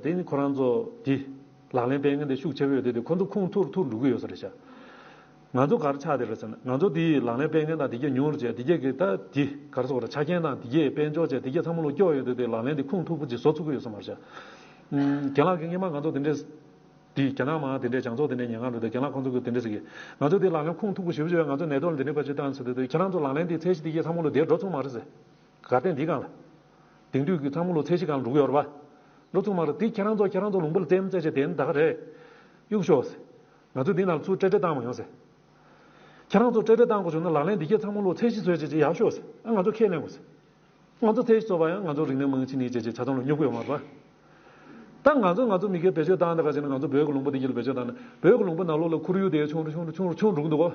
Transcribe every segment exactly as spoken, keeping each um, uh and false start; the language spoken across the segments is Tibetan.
དེ་ནི་ཁོ་རང་ཚོ་དེ་ལག་ལེན་སྤེལ་མཁན་དེ་ཤུགས་ཆེ་བོ་ཡོད་དེ་དེ་ཁོ་ཚོ་ཁུངས་ཐུག་ཐུག་འགྲོ་གི་ཡོད་ས་རེད་ཤག་ང་ཚོ་ག་རེ་ཆགས་བསྡད་རེད་ཟེར་ན། ང་ཚོ་དེ་ལག་ལེན་སྤེལ་མཁན་དང་དེ་གས་ཉུང་རུ་བྱས། དེ་གས་ཀྱི་ད་དེ་ག་རེ་ཟེར་དགོས་རེད། ཆ་རྐྱེན་དང་དེ་གས་དཔལ་འབྱོར་བྱས་དེ་གས་ཚང་མ་ལོ་སྐྱོ་ཡོད་དེ་དེ་ལག་ལེན་དེ་ཁུངས་ཐུག་པོ་ཅིག་བཟོ་ཚུགས་ཀྱི་ཡོད་ས་མ་རེད་ཤག་རྒན་ལགས་ཀྱིས་སྔོན་མ་ང་ཚོ་དེ་འདྲས་དེ་རྒྱ་ནག་མ་དེ་འདྲས་སྦྱང་ཚོགས་དེ་འདྲས་ཉན་གང་འགྲོ་དེ་རྒན་ལགས་ཁོང་ཚོ་གིས་དེ་འདྲས་ཟེར་གི། ང་ཚོ་དེ་ལག་ལེན་ཁུངས་ཐུག་པོ་ཞེ་པོ་ཅིག་ཡོད། ང་ཚོ་ནད་ཐོག་ལ་དེ་འདྲས་བེད་སྤྱོད་བཏང་ཟེར་དུས་དེ་ཁྱེད་རང་ཚོ་ལག་ལེན་དེ་ཚད་གཞི་དེ་གས་ཚང་མ་ལོ་དེ་འགྲོ་ཚུགས་མ་རེད་ཟེར། གར་སྟེང་འདི་སྒང་ལ། དེང་དུས་ཀྱི་ཚང་མ་ལོ་ཚད་གཞི་སྒང་ལ་འགྲོ་གི་ཡོད་རེད་པ། འགྲོ་ཚུགས་མ་རེད། དེ་ཁྱེད་རང་ཚོ་ཁྱེད་རང་ཚོ་ལུང་པ་ལ་རྩེད་མོ་རྩེ་བྱས་དེ་ནི་ད་ག་རེད། གཡུག་ཤོག་ཟེར། ང་ཚོ་འདི་ནང་ཚུར་སྤྲེལ་སྤྲེལ་བཏང་མ་ཡོང་ཟེར། ཁྱེད་རང་ཚོ་སྤྲེལ་སྤྲེལ་བཏང་དགོས་བྱུང་ན་ལག་ལེན་འདི་གས་ཚང་མ་ལོ་ཚད་གཞི་བཟོས་བྱས་བྱས་ཡག་ཤོག་ཟེར། ཨ་ང་ཚོ་ཁས་ལེན་དགོས་ཟེར། ང་ཚོ་ཚད་གཞི་བཟོ་བ་ཡང་ང་ཚོ་རིག་གནས་རྨང་གཞི་ནི་བྱས་བྱས་ཆ་ཚང་ལ་སྙོབ་གི་ཡོད་མ་རེད་པ། ད་ང་ཚོ་ང་ཚོ་མི་སྒེར་བེད་སྤྱོད་བཏང་ད་ག་བྱས་ན་ང་ཚོ་བོད་ཀྱི་ལུང་པ་འདི་གས་ལ་བེད་སྤྱོད་བཏང་ན་བོད་ཀྱི་ལུང་པ་ནང་ལོགས་ལ་ཁོར་ཡུག་དེ་ཆུང་རུ་ཆུང་རུ་ཆུང་རུ་ཆུང་རུ་འགྲོ་གི་འདུག་གོ།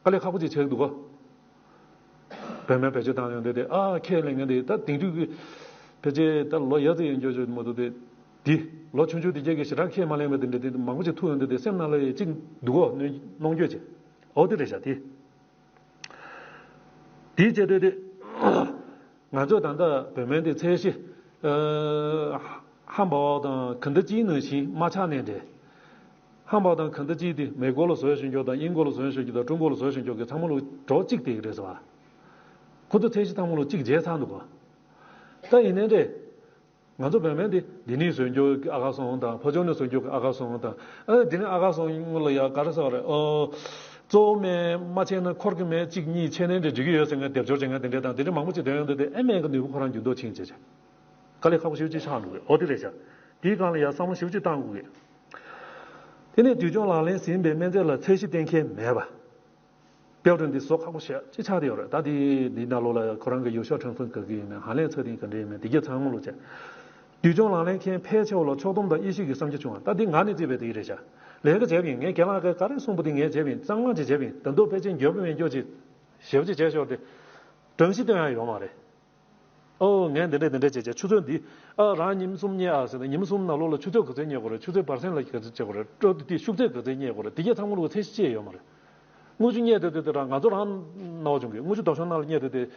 དཀའ་ལས་ཁག་པོ་ཅིག་ཆགས་འདུག་གོ། བོད་སྨན་བེད་སྤྱོད་བཏང་ཡོང་དུས་དེ་ཨ་ཁས་ལེན་མཁན་དེ་ད་དེང་དུས་ཀྱི་ཕལ་ཆེར་ད་ལོ་ཡ་ཙི་ཡན་འགྱོ་ཆོག་མ་གཏོགས་དེ་དེ་ལོ་ཆུང་ཆུང་དེ་རྒྱ་གི་ཞེ་དྲག་ཁས་མ་ལེན་པ་དེ་འདྲ་དེ་མང་པོ་ཅིག་ཐུག་ཡོང་དུས་དེ་སེམས་ནང་ལ་ཡ་གཅིག་འདུག་གོ། གནོད་གནོང་འགྱོད་ཅིག་འོ་དེ་རེད་ཤག་དེ། དེའི་ཆེད་དུ་དེ་ང་ཚོས་ད་ལྟ་བོད་སྨན་དེ་ཚད་གཞི་ཧམ་པ་དང་ག་འདྲ་ཅིག་ནང་བཞིན་མ་ཆགས་ནའི་འདྲ། ཧམ་པ་དང་ག་འདྲ་ཅིག་དེ་མེ་འཁོར་ལ་བཟོས་བཞིན་འགྱོ་དང་དབྱིན་སྒོར་ལ་བཟོས་བཞིན་འགྱོ་དང་ཀྲུང་གོ་ལ་བཟོས་བཞིན་འགྱོ་གི་ཚང་མ་ལོ་གྲོགས་གཅིག་དེ་རེད་ཟེར་བ། ཁོ་ཚོ་ཚད་གཞི་ཚང་མ་ལོ་གཅིག་བརྗེས་ཚར་འདུག་ག་ད་ཡིན་ནའི་འདྲ། ང་ཚོ་བོད་སྨན་དེ་འདི་ནས་བཟོས་འགྱོ་གི་ཨ་ཁ་སོང་དང་ཕ་ཇོ་ནས་བཟོས་འགྱོ་གི་ཨ་ཁ་སོང་དང་ཨ་འདི་ནས་ཨ་ཁ་སོང་ལ་ཡ་ག་རེ་ཟེར་བ་རེད། ཨོ། གཙོ་བོ་སྨན་མ་ཆད་ན་འཁོར་གི་སྨན་གཅིག་གཉིས་ཆད་ནའི་འདྲ་འགྲིག་གི་ཡོད་ཟེར་མཁན་སྡེབ་སྦྱོར་བྱེད་མཁན་དེ་འདྲ་དང་དེ་འདྲ་མང་པོ་ཅིག་འདོན་ཡོང་དུས་དེ་ཨེ་སྨན་གྱི་ནུས་པ་ཁོ་རང་འགྱུར་ལྡོག་ཕྱིན་བྱས་བྱས། དཀའ་ལས་ཁག་པོ་ཞེ་པོ་ཅིག་ཆགས་འགྲོ་གི། ཨོ་དེ་རེད་ཤག་དེའི་སྒང་ལ་ཡ་བསམ་བློ་ཞེ་པོ་ཅིག་བཏང་དགོས་གི། དེ་ནས་འདུལ་སྦྱོང་ལག་ལེན་ཟིན་པའི་སྨན་རྫས་ལ་ཚད་གཞི་གཏན་འཁེལ་མེད་པ། དཔལ་སྒྲོན་འདི་བཟོ་ཁག་པོ་ཞེ་ཅིག་ཆགས་བསྡད་ཡོད་རེད། ད་དེ་འདི་ནང་ལོགས་ལ་ཁོ་རང་གི་ཡུལ་ཤུལ་ཁྲང་ཧྥུན་ག་གི་ཡིན་མིན་ཧ་ལས་ཚ་ཏིང་ག་འདྲ་ཡིན་མིན་དེ་གས་ཚང་མ་ལོ་བྱས། འདུལ་སྦྱོང་ལག་ལེན་མཁན་ཕལ་ཆེ་བ་ལ་ཕྱོགས་བསྡོམས་དང་དབྱེ་ཞིབ་ཀྱི་བསམ་རྒྱུ་བྱུང་བ། ད་འདི་ང་ནས་བརྩིས་པའི་དེ་རེད་ཤག་ལས་ཀ་བྱས་པ་ཡིན། ངས་རྒན་ལགས་ཀྱིས་ག་རེ་གསུངས་པ་དེ་ངས་བྱས་པ་ཡིན། གཙང་མ་ཅིག་བྱས་པ་ཡིན། ད་དུང་ཕལ་ཆེར་འགྱོད་པ་མེད་འགྱོད་ཅིག་ཞེ་པོ་ཅིག་བྱས་ཤོར་ཏེ། སྒྲོམ་གཞི་སྟོན་ཡ་ཡོད་མ་རེད། ཨོ་ངས་འདི་འདྲས་འདི་འདྲས་བྱས་བྱས་ཆུ་ཚོད་འདི་ཨ་རང་ཉིན་གསུམ་བསྙལ་ཨ་ཟེར་ན་ཉིན་གསུམ་ནང་ལོགས་ལ་ཆུ་ཚོད་ག་ཚོད་བསྙལ་དགོས་རེད། ཆུ་ཚོད་བར་གསེང་ལ་ག་ཚོད་བྱེད་དགོས་རེད། སྤྲོ་བདེ་ཤུགས་ཚད་ག་ཚོད་བསྙལ་དགོས་རེད། དེ་གས་ཚང་མ་ལོ་ཚད་གཞི་བཅས་ཡོད་མ་རེད། དངུལ་ཆུ་བསྙལ་དུས་དུས་དུས་རང་ང་ཚོ་རང་སྣང་བ་བྱུང་གི། དངུལ་ཆུ་རྡོ་ཤོང་ནང་ལ་བསྙལ་དུས་དུས་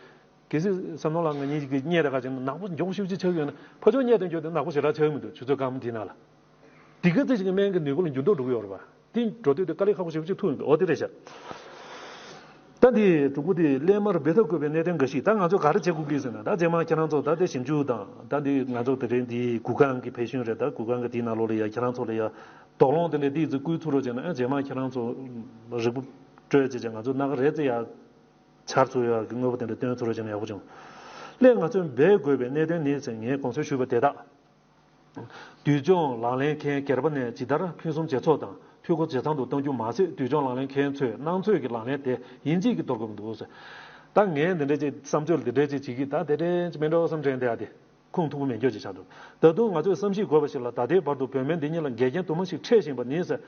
གལ་སྲིད་བསམ་མནོ་ལ་ང་གཉིས་ཀྱིས་བསྙལ་རེ་ག་ཅིག་ནག་པོ་མགྱོགས་པོ་ཤུགས་ཆེ་ཆགས་ཡོད་ན་ཕ་ཇོ་བསྙལ་དུས་འགྱོ་དུས་ནག་པོ་ཞེ་དྲག་ཆགས་ཀྱི་མི་འདུག་ཆུ་ཚོད་སྐར་མ་དེའི་ནང་ལ། དེ་ག་ཚོད་ཅིག་གི་སྨན་གྱི་ནུས་པ་ལ་འགྱུར་ལྡོག་འགྲོ་གི་ཡོད་རེད་པ། དེ་འགྲོ་དུས་དེ་དཀའ་ལས་ཁག་པོ་ཞེ་པོ་ཅིག་ཐུག་ཡོང་གི། འོ་དེ་རེད་ཤག་ད་འདི་དྲུག་པོ་དེ་ཀླད་དམར་སྦས་ཐབས་བཀོད་པའི་གནད་དོན་འགའ་ཞིག་ད་ང་ཚོ་ག་རེ་བྱེད་དགོས་ཀྱི་ཟེར་ན། ད་རྗེས་མ་ཁྱེད་རང་ཚོ་ད་དེ་ཞིབ་འཇུག་དང་ད་འདི་ང་ཚོ་དེ་རིང་འདི་གུར་ཁང་གི་བེད་སྤྱོད་རེད། ད་གུར་ཁང་གི་དེའི་ནང་ལོགས་ལ་ཡ་ཁྱེད་རང་ཚོ་ལ་ཡ་དོགས་སློང་དེ་འདྲ་དེ་ཚོ་བསྐུལ་ཐུབ་རོགས་བྱས་ན། ཨ་རྗེས་མ་ཁྱེད་རང་ཚོ་རིག་པ་སྤྲོད་བྱས་བྱས་ང་ཚོ་སྣ་ཁ་རེད་ཙེ་ཡ་འཆར་ཚུགས་ཡ་གི་དངོས་པོ་དེ་འདྲ་སྟོན་ཚུགས་རོགས་བྱས་ན་ཡག་པོ་བྱུང་། ཀླད་ང་ཚོས་འབད་དགོས་པའི་གནད་དོན་ནི་ཟེར་ངས་གོང་གསལ་ཞུས་པ་དེ་དག་འདུལ་སྦྱོང་ལག་ལེན་མཁན་སྒེར་པ་ནས་ཇི་ལྟར་ཕུན་སུམ་ཇེ་ཚོགས་དང་འཐུས་སྒོ་ཇེ་ཚང་དུ་གཏོང་རྒྱུ་མ་ཟད། འདུལ་སྦྱོང་ལག་ལེན་མཁན་ཚོས་སྣང་ཚོད་ཀྱི་ལག་ལེན་དེ་ཡིན་གཅིག་གིས་དོར་དགོས་མི་འདུག་ཟེར། ད་ངས་འདི་འདྲ་ཅིག་བསམ་ཚོད་འདི་འདྲ་ཅིག་བྱེད་ཀྱི་ད་དེ་འདྲ་ཅིག་མིན་འགྲོ་བསམ་དྲན་བསྡད་ཡ་དེ་ཁུངས་ཐུག་པོ་མེད་འགྱོ་ཅིག་ཆགས་འདུག་ད་དུང་ང་ཚོས་བསམ་གཞིག་དགོས་པ་ཞིག་ལ་ད་ལྟའི་བར་དུ་བོད་སྨན་འདི་ཉིད་ལ་འགལ་རྐྱེན་དུ་མ་ཞིག་འཕྲད་བཞིན་པ་ནི་ཟེར།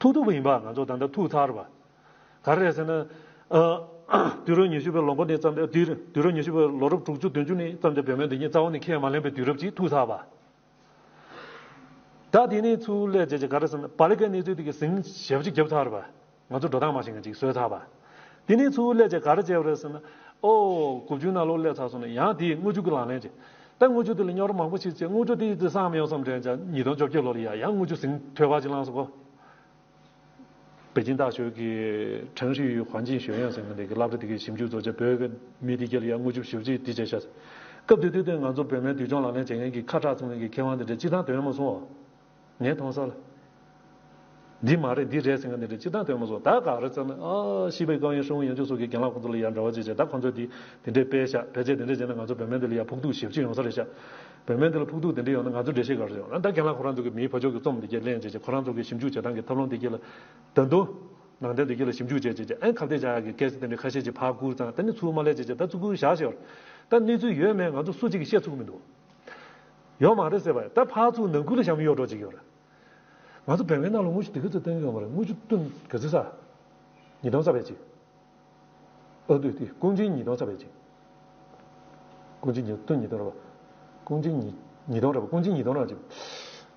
ཐུག་ཐུག་པ་ཡིན་པ་ང་ཚོ་ད་ལྟ་ཐུག་ཚར་བ། ག་རེ་རེད་ཟེར་ན། ཨ། དུས་རབས་ཉི་ཤུ་པའི་ལོ་མགོ་ནས་བརྩམས་ཏེ་དུས་དུས་རབས་ཉི་ཤུ་པའི་ལོ་རབས་དྲུག་ཅུ་བདུན་ཅུ་ནས་བརྩམས་ཏེ་བོད་སྨན་འདི་ཉིད་རྩ་བ་ནས་ཁས་མ་ལེན་པའི་དུས་རབས་ཅིག་ཐུག་ཚར་བ། ད་དེ་ནས་ཚུར་སླེབས་བྱས་བྱས་ག་རེ་ཟེར་ན་བ་ལི་ཀའི་གནས་ཚུལ་དེ་གི་ཟིང་ཞེ་པོ་ཅིག་བརྒྱབ་ཚར་བ། ང་ཚོ་འགྲོ་སྟངས་མ་ཤེས་མཁན་ཅིག་བཟོས་ཚར་བ། དེ་ནས་ཚུར་སླེབས་བྱས་ག་རེ་བྱས་པ་རེད་ཟེར་ན། ཨོ། དགུ་བཅུའི་ནང་ལོགས་སླེབས་ཚར་སོང་ན་ཡང་དེའི་དངུལ་ཆུ་གི་ལག་ལེན་བྱས། ད་དངུལ་ཆུ་དེ་ལ་རྙོག་དྲ་མང་པོ་ཞིག་བྱས། དངུལ་ཆུ་དེ་ཡིས་དེ་སངས་མི་ཡོང་བསམ་དྲན་བྱས། ཉིས་སྟོང་བཅོ་བརྒྱད་ལོ་ལ་ཡ་ཡང་དངུལ་ཆུ་ཟིང་འཐོལ་པ་ཅིག་བསླངས་སོང་གོ། པེ་ཅིང་大学གི་城市与环境学院ཟེར་མཁན་དེ་གི་སློབ་གྲྭ་དེ་གི་ཞིབ་འཇུག་ཚོ་བྱས། བོད་ཀྱི་མི་དེ་ག་ལ་ཡང་དངུལ་ཆུ་ཞེ་པོ་ཅིག་དེ་བྱས་ཤག་སྐབས་དེ་དུས་དེ་ང་ཚོ་བོད་སྨན་འདུལ་སྦྱོང་ལག་ལེན་བྱེད་མཁན་གྱི་ཁ་གྲག་ཚང་མ་གི་མཁས་དབང་དེ་འདྲ་སྤྱིར་བཏང་ཐོན་མ་སོང་། ངས་མཐོང་ས་ལ། འདི་མ་རེད་འདི་རེད་ཟེར་མཁན་དེ་འདྲ་སྤྱིར་བཏང་ཐོན་མ་སོང་། ད་ག་རེ་ཟེར་ན། ཨ། ཤེས་པའི་བཀའ་ཡོན་ཧྲིལ་བོ་ཡོན་ཆབ་སོགས་ཀྱི་རྒན་ལགས་ཁོང་ཚོ་ལ་ཡང་འབྲེལ་བ་བྱས་བྱས། ད་ཁོང་ཚོས་དེ་དེ་འདྲའི་སྤེལ་ཤག་ཕལ་ཆེར་དེ་འདྲ་བྱས་ན་ང་ཚོ་བོད་སྨན་འདི་ལ་ཡང་ཕོག་ཐུག་ཞེ་པོ་ཅིག་ཡོང་ས་རེད་ཤག་བོད་སྨན་འདི་ལ་ཕོག་ཐུག་དེ་འདྲ་ཡོང་ན་ང་ཚོ་འགྲེལ་བཤད་ག་རེ་ཡོང་། ད་རྒན་ལགས་ཁོ་རང་ཚོ་གི་མིའི་བུ་ཕྱུག་གི་རྩོམ་འདི་གས་ལེན་བྱས་བྱས། ཁོ་རང་ཚོ་གི་ཞིབ་འཇུག་བྱེད་སྟངས་ཀྱི་ཐབས་ལམ་འདི་གས་ལ་ད་དུང་ནང་བསྟན་འདི་གས་ལ་ཞིབ་འཇུག་བྱས་བྱས་བྱས། ཨ། ཁ་གཏད་བཅག་ཡག་གི་སྐད་ཆ་དེ་འདྲ་ཁ་ཤས་ཅིག་ཕར་བསྐུར་ཙང་། ད་ནི་ཚུར་མ་སླེབས་བྱས་བྱས། ད་ཚུར་བསྐུར་བཞག་ཤག་ད་གནས་ཚུལ་ཡོད་མེད་ང་ཚོ་སུ་གཅིག་གིས་བཤད་ཚུགས་མི་འདུག་ཡོད་མ་རེད་ཟེར་བ་ཡིན། ད་ཕར་ཚུར་ནང་ཁུལ་ལ་བཤམས་ཡོད་འགྲོ་ཅིག་ཡོད་རེད། ང་ཚོ་བོད་སྨན་ནང་ལ་དངུལ་ཆུ་དེ་ག་ཚོད་བཏོན་ཡོད་མ་རེད། དངུལ་ཆུ་བཏོན་ག་ཚོད་ས། ཉིས་སྟོང་ཙམ་རེད་ཅིག་ཨ། དེ་དེ་ཀུང་ཅིན་ཉིས་སྟོང་ཙམ་རེད་ཅིག་ཀུང་ཅིན་ཉིས་སྟོང་ཉིས་སྟོང་རེད་པ། ཀུང་ཅིན་ཉིས་ཉིས་སྟོང་རེད་པ། ཀུང་ཅིན་ཉིས་སྟོང་རེད་ཅིག་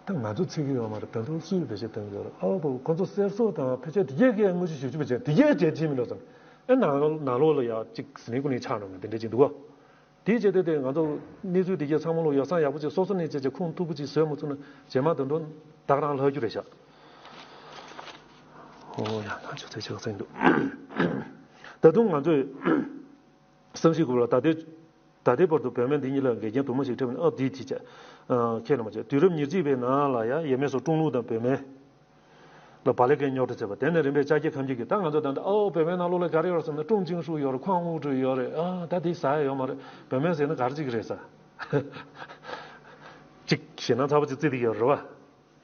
ད་ང་ཚོ་ཚིག་གི་ཡོད་མ་རེད། ད་དུང་སུས་བེད་སྤྱོད་བཏོན་གི་ཡོད་རེད། ཨ་ལོ་པོ་ཁོ་ཚོ་གསེར་སོགས་དང་ཕལ་ཆེར་དེ་གས་ཀྱི་དངུལ་ཆུ་ཞིབ་ཞིབ་བྱས། དེ་གས་བྱས་ཅི་མིན་འགྲོ་ཙང་། ཨེ། ནང་ལོགས་ནང་ལོགས་ལ་ཡ་ཅིག་ཟི་ལིང་ཀུ་ལིང་ཆགས་འགྲོ་མཁན་དེ་འདྲ་ཅིག་འདུག་གོ། དེའི་རྗེས་དེ་དེ་ང་ཚོ་གནས་ཚུལ་དེ་གའི་ཚང་མ་ལོ་ཡོ་བསྲང་ཡག་པོ་ཅིག་སོ་སོ་ནས་བྱས་བྱས་ཁུངས་ཐུག་པོ་ཅིག་བཟོས་མ་ཚུགས་ན་རྗེས་མ་དུད་འགྲོ་བདག་རང་ལྷག་རྒྱུ་རེད་ཤག་ཨོ་ཡ་ང་ཚོ་ཚེ་ཆེ་བ་ཚན་འདུག་ད་དུང་ང་ཚོས་བསམ་གཞིག་དགོས་ལ་ད་ལྟའི་ད་ལྟའི་བར་དུ་བོད་སྨན་འདི་གཉིས་ལ་འགལ་རྐྱེན་དུ་མ་ཞིག་འཕྲད་པ་ནི་ཨ་འདིའི་དེ་བྱས་ཁས་ལེན་མ་བྱས། དུས་རབས་ཉེར་གཅིག་པའི་ནང་ལ་ཡ་ཡས་མས་སུ་ཀྲུང་ལུགས་དང་བོད་སྨན་ལ་བག་ལེབ་ཀན་རྙོག་དྲ་བྱས་པ་དེ་ནས་རིམ་པས་ཅ་རྒྱ་ཁམས་སྐྱིད་ཀྱིས་ད་ང་ཚོ་ད་ལྟ་ཨོ་བོད་སྨན་ནང་ལོགས་ལ་ག་རེ་ཡོད་རེད་བསམ་ན་ཀྲུང་ཅིང་ཧྲུའུ་ཡོད་རེད། ཁོང་ཨུ་ཀྲུའུ་ཡོད་རེད། ཨ་ད་དེ་ཟ་ཡ་ཡོད་མ་རེད། བོད་སྨན་ཟེར་ན་ག་རེ་ཅིག་རེད་ཟ། ཅིག་ཞེད་སྣང་ཚ་པོ་ཅིག་བརྩི་བསྡད་ཡོད་རེད་བ།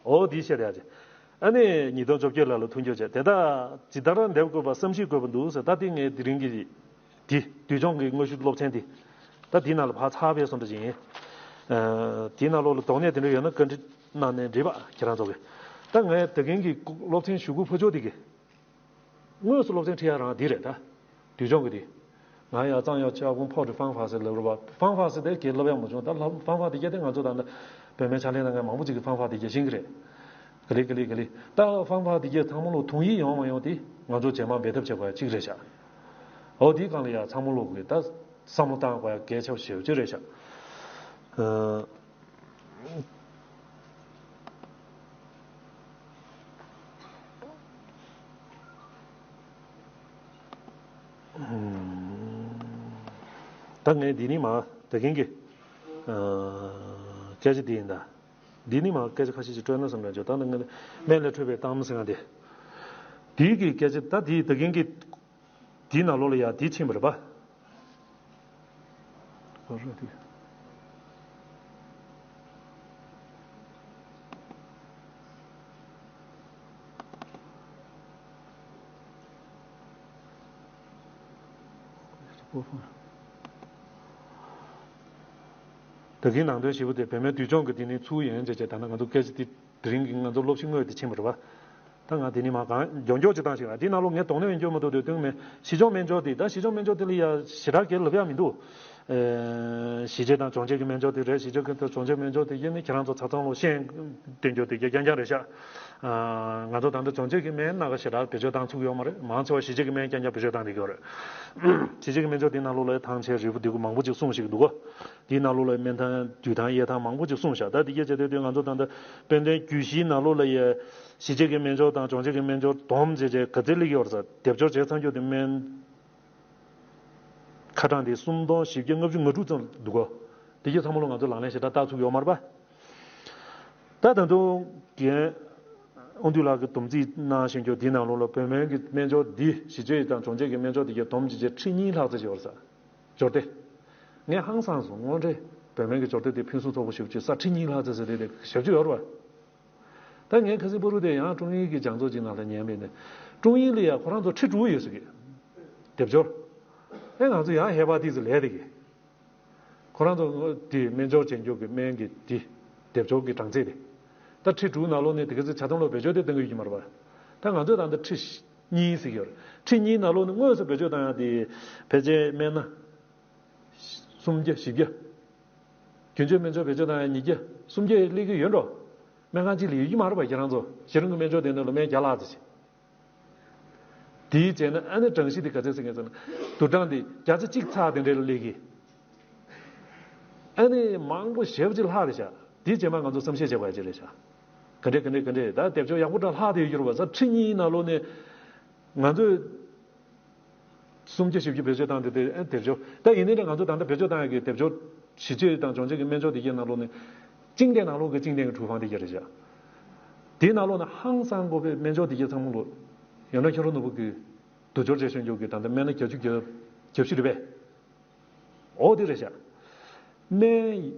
ཨོ་འདི་བཤད་ཡ་ཅིག་ཨ་ནི་ཉིས་སྟོང་བཅོ་བརྒྱད་ལ་ལ་མཐུན་འགྱུར་བྱས་དེ་དག་ཇི་ལྟར་འདེབས་དགོས་པ་བསམ་གཞིག་དགོས་པ་འདུག་ཟེར། ད་དེ་ངས་དེ་རིང་གི་དེ་དུས་སྦྱོང་གི་དངོས་ཤུགས་སློབ་ཚན་དེ་ད་དེའི་ནང་ལ་ཕར་ཚར་བས་སོང་འདྲ་ཅིག་ཡིན། དེའི་ནང་ལོགས་ལ་དོགས་གནད་དེ་འདྲ་ཡོད་ན་བཀའ་འདྲི་གནང་ནས་འགྲིག་པ་ཁྱེད་རང་ཚོ་གི། ད་ངས་ད་གིན་གྱི་སློབ་ཚན་ཞུ་སྒོ་ཕུལ་ཆོག་དེ་གི་དངོས་སུ་སློབ་ཚན་ཁྲིད་ཡ་རང་འདི་རེད་ད། དུས་སྦྱོང་གི་དེ། ང་ཡ་ཙང་ཡ་ཆ་ཀུང་ཕོ་དྲི་ཧྥང་ཧྥ་སི་ལབ་རེད་བ། ཧྥང་ཧྥ་སི་དེ་གས་སློབ་ཡ་མ་བྱུང་ད་ཧྥང་ཧྥ་དེ་གས་དེ་ང་ཚོ་ད་ལྟ་བོད་སྨན་ཕྱག་ལེན་གནང་མཁན་མང་པོ་ཅིག་གིས་ཧྥང་ཧྥ་དེ་གས་ཤེས་ཀྱི་རེད། ག་ལེ་ག་ལེ་ག་ལེ། ད་ཧྥང་ཧྥ་དེ་གས་ཚང་མ་ལོ་དུང་ཡིག་ཡོང་མ་ཡོང་དེ་ང་ཚོ་རྗེས་མ་འབད་ཐབས་བྱེད་དགོས་ཡ་གཅིག་རེད་ཤག་འོ་དེའི་སྒང་ལ་ཡ་ཚང་མ་ལོ་གི་ད་བསམ་བློ་བཏང་དགོས་ཡ་གལ་ཆེ་བ་ཞེ་པོ་ཅིག་རེད་ཤག་ད་ངས་འདི་ནི་མ་ད་གིན་གྱི་སྐད་ཆ་འདི་ཡིན་ད། འདི་ནི་མ་སྐད་ཆ་ཁ་ཤས་ཤིག་སྤྲོད་ན་བསམ་ན་བརྗོད་ད་ནི་ངས་སྨན་ལས་འཕྲོས་པའི་གཏམ་ཟེར་ཡ་དེ། འདི་གི་སྐད་ཆ་ད་འདི་ད་གིན་གྱི་འདི་ནང་ལོགས་ལ་ཡ་འདི་ཕྱིན་པ་རེད་པ། ད་གིན་ནང་དོན་ཞིབ་པོ་དེ་བོད་སྨན་དུས་སྦྱོང་གི་དེ་ནི་ཚུགས་ཡོན་ཅེས་བྱས་ད་ནི་ང་ཚོ་སྐད་ཆ་དེ་དེ་རིང་གི་ང་ཚོ་སློབ་གཞི་དངོས་དེ་ཕྱིན་པ་རེད་པ། ད་ང་དེ་ནི་མ་གང་མགྱོགས་མགྱོགས་ཅིག་བཏང་ཞིག་ལ་དེ་ནང་ལོགས་ངས་དོགས་གནད་ཡོད་རྒྱུ་མ་གཏོགས་དེ་དོན་མེད། གཞི་སྦྱོང་སྨན་སྦྱོར་དེ་ད་གཞི་སྦྱོང་སྨན་སྦྱོར་དེ་ལ་ཡ་ཞེ་དྲག་གས་ལབ་ཡ་མི་འདུག་གཞི་བྱེས་དང་སྦྱོང་བྱེད་ཀྱི་སྨན་སྦྱོར་དེ་རེད། གཞི་བྱེས་ཀྱི་སྦྱོང་བྱེད་སྨན་སྦྱོར་དེ་ཡིན་ནི་ཁྱེད་རང་ཚོ་ཆ་ཚང་ལོ་ཤེས་སྟོན་རྒྱུ་དེ་རྐྱང་རྐྱང་རེད་ཤག་ང་ཚོ་ད་ལྟ་སྦྱོང་བྱེད་ཀྱི་སྨན་སྣ་ཁ་ཞེ་དྲག་བེད་སྤྱོད་བཏང་ཚུགས་ཡོད་མ་རེད། མང་ཆེ་བ་གཞི་བྱེས་ཀྱི་སྨན་རྐྱང་རྐྱང་བེད་སྤྱོད་བཏང་བསྡད་ཀྱི་ཡོད་རེད། གཞི་བྱེས་ཀྱི་སྨན་སྦྱོར་དེ་ནང་ལོགས་ལ་ཐང་ཆེན་རིལ་བུ་འདི་གུ་མང་པོ་ཅིག་གསུངས་ཤིག་འདུག་གོ། དེའི་ནང་ལོགས་ལ་སྨན་ཐང་དུད་ཐང་གཡས་ཐང་མང་པོ་ཅིག་གསུངས་ཤག་ད་དེ་སྐད་ཆ་དེ་དུས་ང་ཚོ་ད་ལྟ་དཔལ་ལྡན་རྒྱུད་བཞིའི་ནང་ལོགས་ལ་ཡ་གཞི་བྱེས་ཀྱི་སྨན་སྦྱོར་དང་སྦྱོང་བྱེད་ཀྱི་སྨན་སྦྱོར་སྡོམ་བྱས་བྱས་ག་ཚད་སླེབས་ཀྱི་ཡོད་རེད་ཟེར། སྡེབ་སྦྱོར་བྱས་ཚར་རྒྱུ་དེ་སྨན་ཁ་གྲངས་དེ་སུམ་སྟོང་བཞི་བརྒྱ་ལྔ་བཅུ་ང་དྲུག་ཙམ་འདུག་གོ། དེ་གྱད་ཚང་མ་ལོ་ང་ཚོ་ལག་ལེན་ཞེ་དྲག་བསྟར་ཚུགས་ཡོད་མ་རེད་པ། ད་ད་དུང་རྒན་དབང་འདུས་ལགས་ཀྱིས་སྡོམ་རྩིས་གནང་བཞིན་རྒྱུ་འདིའི་ནང་ལོགས་ལ་བོད་སྨན་གྱི་སྨན་སྦྱོར་འདི་གཞི་བྱེས་དང་སྦྱོང་བྱེད་ཀྱི་སྨན་སྦྱོར་དེ་གྱད་སྡོམ་བྱས་བྱས་ཁྲི་གཉིས་ལྷག་ཙམ་ཞིག་ཡོད་རེད་ཟེར། སྦྱོར་སྡེ། ངས་ཧང་སངས་སོང་། དངོས་འབྲེལ་བོད་སྨན་གྱི་སྦྱོར་སྡེ་དེ་ཕུན་སུམ་ཚོགས་པོ་ཞེ་པོ་ཅིག་ས་ཁྲི་གཉིས་ལྷག་ཙམ་ཟེར་དེ་དེ་ཞེ་པོ་ཅིག་ཡོད་རེད་པ། ད་ངས་ཁ་སང་པུ་རུ་དེ་ཡང་ཀྲུང་དབྱིན་གྱི་སྦྱང་བརྩོན་ཅིག་ནང་ལ་ཉན་པས་ནས། ཀྲུང་དབྱིན་ལ་ཡ་ཁོ་རང་ཚོ་ཁྲི་དྲུག་ཡོད་ཟེར་གི། སྡེབ་སྦྱོར། ཨེ་ང་ཚོ་ཡང་ཧེ་བག་ཏིས་ལས་དེ་གི། ཁོ་རང་ཚོ་དེ་སྨན་སྦྱོར་བྱེད་མཁན་གྱི་སྨན་གྱི་དེ་སྡེབ་སྦྱོར་གྱི་གྲངས་ཚད་དེ། ད་ཁྲི་དྲུག་ནང་ལོགས་ནས་དེ་ག་ཚོད་ཆ་ཚང་ལོ་བེད་སྤྱོད་དེ་གཏོང་གི་ཡོད་ཀྱི་མ་རེད་པ། ད་ང་ཚོས་ད་ལྟ་ཁྲི་གཉིས་ཟེར་གྱི་ཡོད་རེད། ཁྲི་གཉིས་ནང་ལོགས་ནས་དངོས་སུ་བེད་སྤྱོད་བཏང་ཡ་དེ་ཕལ་ཆེར་སྨན་སྣ་སུམ་བརྒྱ་བཞི་བརྒྱ། རྒྱུན་སྤྱོད་སྨན་སྦྱོར་བེད་སྤྱོད་བཏང་ཡ་ཉིས་བརྒྱ་སུམ་བརྒྱ་སླེབས་ཀྱི་ཡོད་འགྲོ། སྨན་ཁང་གཅིག་ལ་ཡོད་ཀྱི་མ་རེད་པ། ཁྱེད་རང་ཚོ་གཞི་རིམ་གྱི་སྨན་སྦྱོར་དེ་ནང་ལ་སྨན་བརྒྱ་ལྷག་ཙམ་ཞིག་དེའི་རྗེས་ནས་ཨ་ནི་གྲངས་གཞི་དེ་ག་ཚད་ཟེར་མཁན་ཟེར་ན། བསྡུར་གྲངས་དེ་བརྒྱ་ཆ་གཅིག་ཚེག་དེ་འདྲ་ལ་སླེབས་ཀྱི། ཨ་ནི་མང་པོ་ཞེ་པོ་ཅིག་ལྷག་རེད་ཤག་དེའི་རྗེས་མ་ང་ཚོ་བསམ་ཤེས་བྱེད་དགོས་ཡ་ཅིག་རེད་ཤག་ག་འདྲས་ག་འདྲས་ག་འདྲས་ད་སྡེབ་སྦྱོར་ཡག་པོ་འདྲ་ལྷག་བསྡད་ཡོད་རེད་པ། ས་ཁྲི་གཉིས་ནང་ལོགས་ནས་ང་ཚོས་སུམ་བརྒྱ་བཞི་བརྒྱ་བེད་སྤྱོད་བཏང་དེ་དེ་ཨ་སྡེབ་སྦྱོར། ད་ཡིན་ནའི་ང་ཚོ་ད་ལྟ་བེད་སྤྱོད་བཏང་ཡ་གི་སྡེབ་སྦྱོར་གཞི་བྱེས་དང་སྦྱོང་བྱེད་ཀྱི་སྨན་སྦྱོར་དེ་གའི་ནང་ལོགས་ནས་བཅིངས་ལྡན་ནང་ལོགས་ཀྱི་བཅིངས་ལྡན་གྱི་དྲུག་དབང་དེ་ག་རེད་ཤག་དེའི་ནང་ལོགས་ནས་ཧང་སང་དགོས་པའི་སྨན་སྦྱོར་དེ་གའི་ཚང་མ་ལོ་ཡོན་ཏན་མཁྱེན་རབ་ནོར་བུ་གི་དུག་སྦྱོར་བྱས་ཤོད་རྒྱུ་གི་ད་ལྟ་སྨན་སྣ་བརྒྱད་ཅུ་གྱ་བཞི་རེད་པས། འོ་དེ་རེད་ཤག་སྨན།